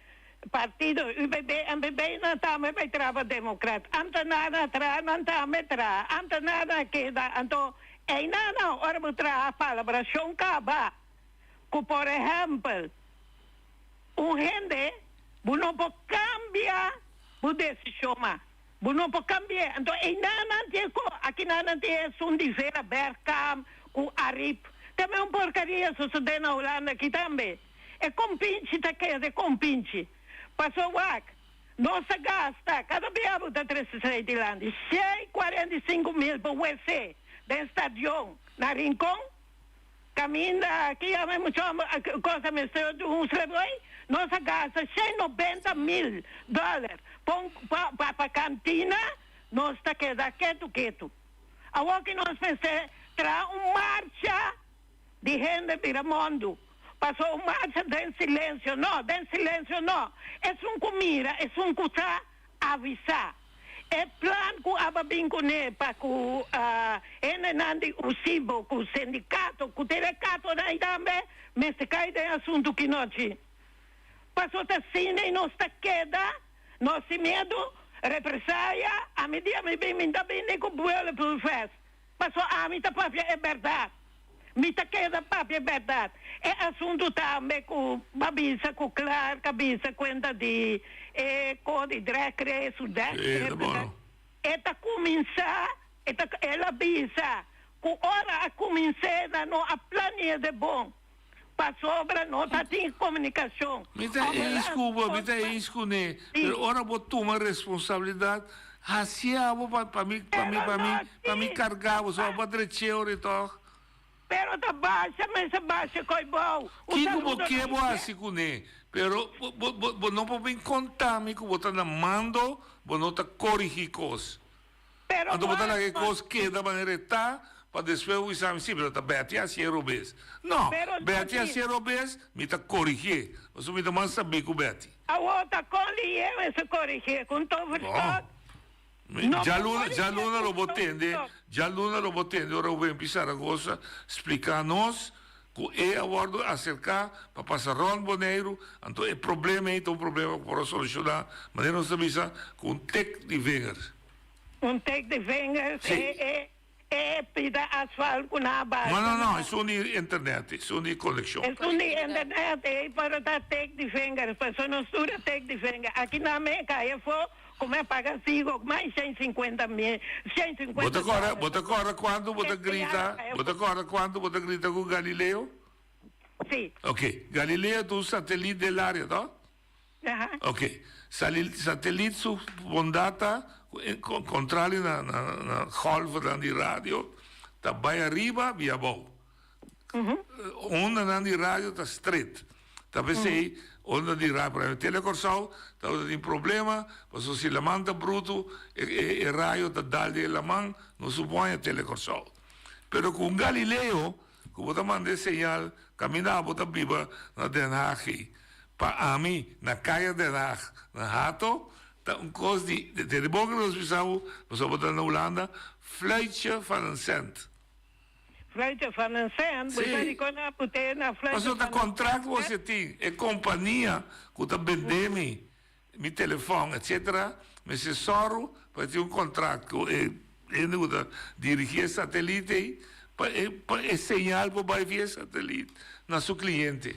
partido UBB, MPB, nan tambe bai traha pa Demokrat. Amtenarnan a traha, nan tambe traha. Amtenarnan a keda, anto einan nan ora bo traha palabrashon kaba ku por ehèmpel, Un hende, bo no por cambia bo decision mas. Bo no por cambi'e. Anto einan nan tin e co, akinan nan tin esun di Vera Bergkamp cu Arib. Tambe un porcaria sosode na Hulanda aki tambe. E compinchi ta keda e compinchi. Paso wak, nos ta gasta, cada bia bo ta trece esey dilanti, shei 45 mil pa wc den stadion na Rincon. Caminda ki yama e mucha homber cosa mester di un sleboy, nos a gasta 190 mil dollar pa pa pa cantina, nos ta keda ketu ketu. Awor ki nos mester traha un marcha di hende bira mondo. Paso un marcha den silencio no, den silencio no. Esun cu mira, esun cu sa, avisa. E plan cu aba bin cune pa cu hendenan di USIBO, cu sindicato, cu telecatonan y tambe mester cay den asunto kinochi. Paso ta asina y nos ta keda, nos sin miedo, represaya, ami di ami bin mi ta bini cu bulletproof vest. Paso ami ta papia e berdad. Mi ta keda papia e berdad. E asuntu tambe cu ba bisa cu Clark a bisa cuenta di e co di drag race su drag race. E ta cuminsa, e ta el a bisa cu ora a cumins'e nan no a planea de bon. Pasobra no ta tin comunicacion. Mi ta eens cu bo, mi ta eens cu ne, pero ora bo tuma responsabilidad, haci abo pa pa mi pa mi pa mi pa mi carga bo, so abo a drech'e ora toch. Pero ta basha, mester basha coy bou. Un Kico bo saludo ke na bo haci cu ne, pero bo bo bo bo no por bin conta mi cu bo ta na mando, bo no ta corigi cos. Pero Anto bo ta laga e wak, kos keda manera e ta, pa despues bo bisa mi, si, pero ta Betty a hasié robes. No, Pero no Betty a si. hasié robes, mi ta korigié, pasobra mi ta mas sabí ku Betty. Awor ta kon lié mester korigié ku un toverstok? No. Mi, No por djaluna, korigié djaluna ku lo un bo tende, toverstok. djaluna lo bo tende ora bo bin pi Zaragoza splika nos ku e a wòrdu aserká pa pasa rònt Boneiru, anto e problema ei ta un problema ku por a solushoná, manera nos ta bisa, ku un tek di vinger. Un tek di vinger, Sí. e e e pida asfalt ku nan a No, basha no, no, na. esun di internet, esun di konekshon. Esun di internet ei, pero ta tek di vinger, pasobra nos tur a tek di vinger. Aki nan me kai afó ku me a paga Ziggo mas di 150 mil, Bo 150 ta kòrda, dòler. bo ta kòrda kuantu bo ta grita, bo ta kòrda kuantu bo ta grita ku Galileo? Sí. Ok, Galileo ta un satelit den laria, to? Aha. Ok, sali, satelit su bondat ta ku e kontrali na na na golfnan di radio ta bai ariba bia abou. Ondanan di radio ta stret. Ta p'esei onda di radio, por ehempel Tele Kòrsou tabata tin problema pasobra si laman ta brutu e e rayo ta dal den e laman no supoña Tele Kòrsou. Pero ku un Galileo ku bo ta manda e señal kaminda abo ta biba na Den Haag ei. Pa ami na Kaya Den Haag na Hato ta un kos di tende bon ku nos bisa bo pasobra bo ta na Hulanda fluitje van een cent. Fluitje van een cent, bo sa di kon a put'é na fluitje Pasobra ta van een contract cent. bo si tin, e compania cu ta bende mi, mi telefon etc. Mester sòru pa tin un contract cu e hende cu ta dirigi e satelite ei pa e pa e señal por bai via e satelite na su cliente.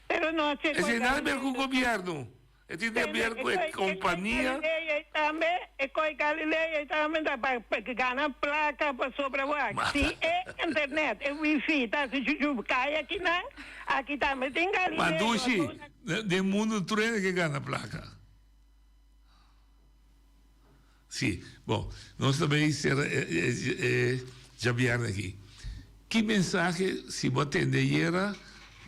Pero no a E señal ber cu gobierno. E tin di haber cu e compania. E tambe, e coi Galileo e tambe ta pa gana placa pasobra wak. Si e internet, e wifi ta haci chuchu cay akinan, aki tambe tin Galileo. Ma dushi, den mundo tur hende ke gana placa. Si, bon, nos ta bay cera e djabièrnè aki. Ki mensahe si bo a tende ayera,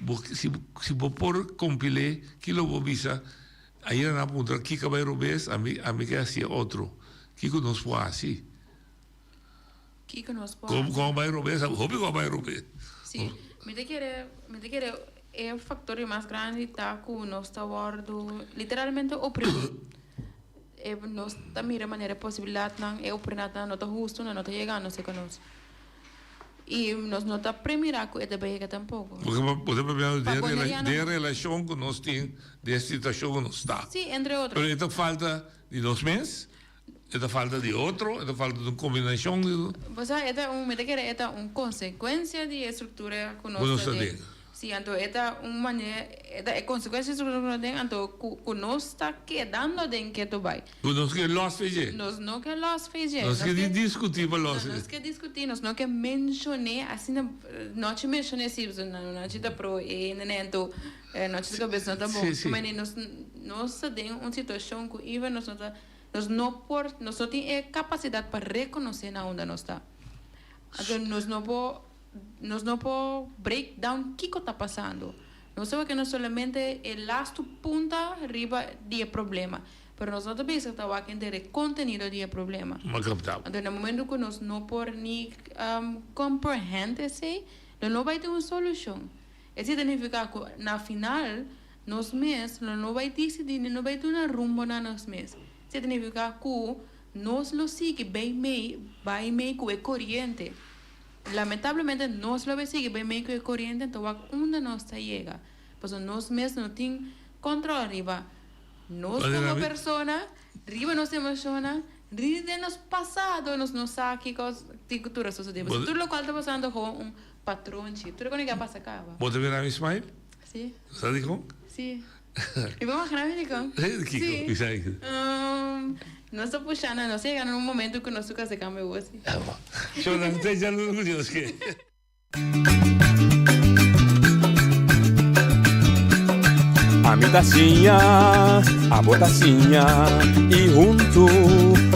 bo si si bo por compil'é, ki lo bo bisa? Ayera nan a puntra kiko a bay robes, ami ami ke hacié otro. Kiko nos por haci? Kiko nos por Kon haci? kon a bay robes? Hopi kon a bay robes. Si, mi ta kere mi ta kere e factor di mas grandi ta cu nos ta wordo literalmente oprimi. E nos ta mira manera e posibilidatnan, e oportunidatnan no ta hustu, nan no ta yegando serka nos. I nos no ta premirá ku e ta bai yega tampoko. Bo bo ta papiando Pa den boneriano. den relashon ku nos tin, den e situashon ku nos ta. Sí, entre otro. Pero e ta falta di nos mes, e ta falta di otro, e ta falta di un kombinashon di. Bo sa, e ta un, mi ta kere e ta un konsekuensia di e struktura ku Ku nos nos ta ta den. den. Sí, anto e ta un manera, e ta e konsekuensia di struktura ku nos den, anto ku ku nos ta kedando den ketu bai. Ku nos ke lòs fe dje. Nos no ke lòs fe dje. Nos ke di diskutí pa lòs fe. No, nos ke diskutí, nos no ke menshoné, asina nochi menshoné sí, pasobra nochi ta pro e hende anto nochi su kabes no ta bon. Sí, sí. Mane nos nos ta den un situashon ku even nos no ta, nos no por, nos no tin e kapasidat pa rekonosé na unda nos ta. Anto nos no por. Nos no por break down kiko ta pasando. Nos ta wak no solamente e lastu punta riba di e problema, pero nos no ta bezig ta wak henter e contenido di e problema. Ma capta. Anto na momento cu nos no por ni comprehend esey, lo no bay tin un solucion. Esei ta nifiká ku na final nos mes lo no bai disidí ni no bai duna rumbo na nos mes. Esei ta nifiká ku nos lo sigui bay mei bai mei ku e koriente. Lamentablemente nos lo bai sigui bay mei ku e koriente anto wak unda nos ta yega. Pasobra nos mes no tin kòntròl riba nos komo persona, riba nos emoshonnan, riba den nos pasado nos no sa kiko tin tur a sosodé. Pasobra tur lokual ta pasando ta gewoon un patronchi. Tur loke a pasa kaba. Bo ta mira mi smile? Si. Sa dikon? Si. Mi por imagina mi dikon? Kiko? Bisa mi. Nos ta pushando, nos ta yega na un momento ku nos tur kasa kambia wos. Shona, te djaluna ku Dios ke. Ami ta siña, abo ta siña y huntu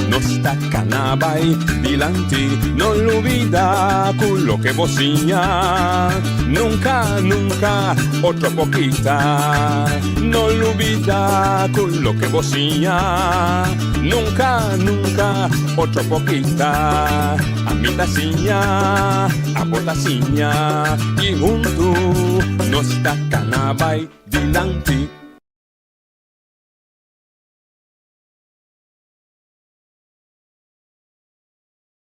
nos ta cana bay dilanti. No lubida cu loke bo siña nunca, nunca otro por kita. No lubida cu loke bo siña nunca, nunca otro por kita. Ami ta siña, abo ta siña y huntu nos ta cana bay dilanti.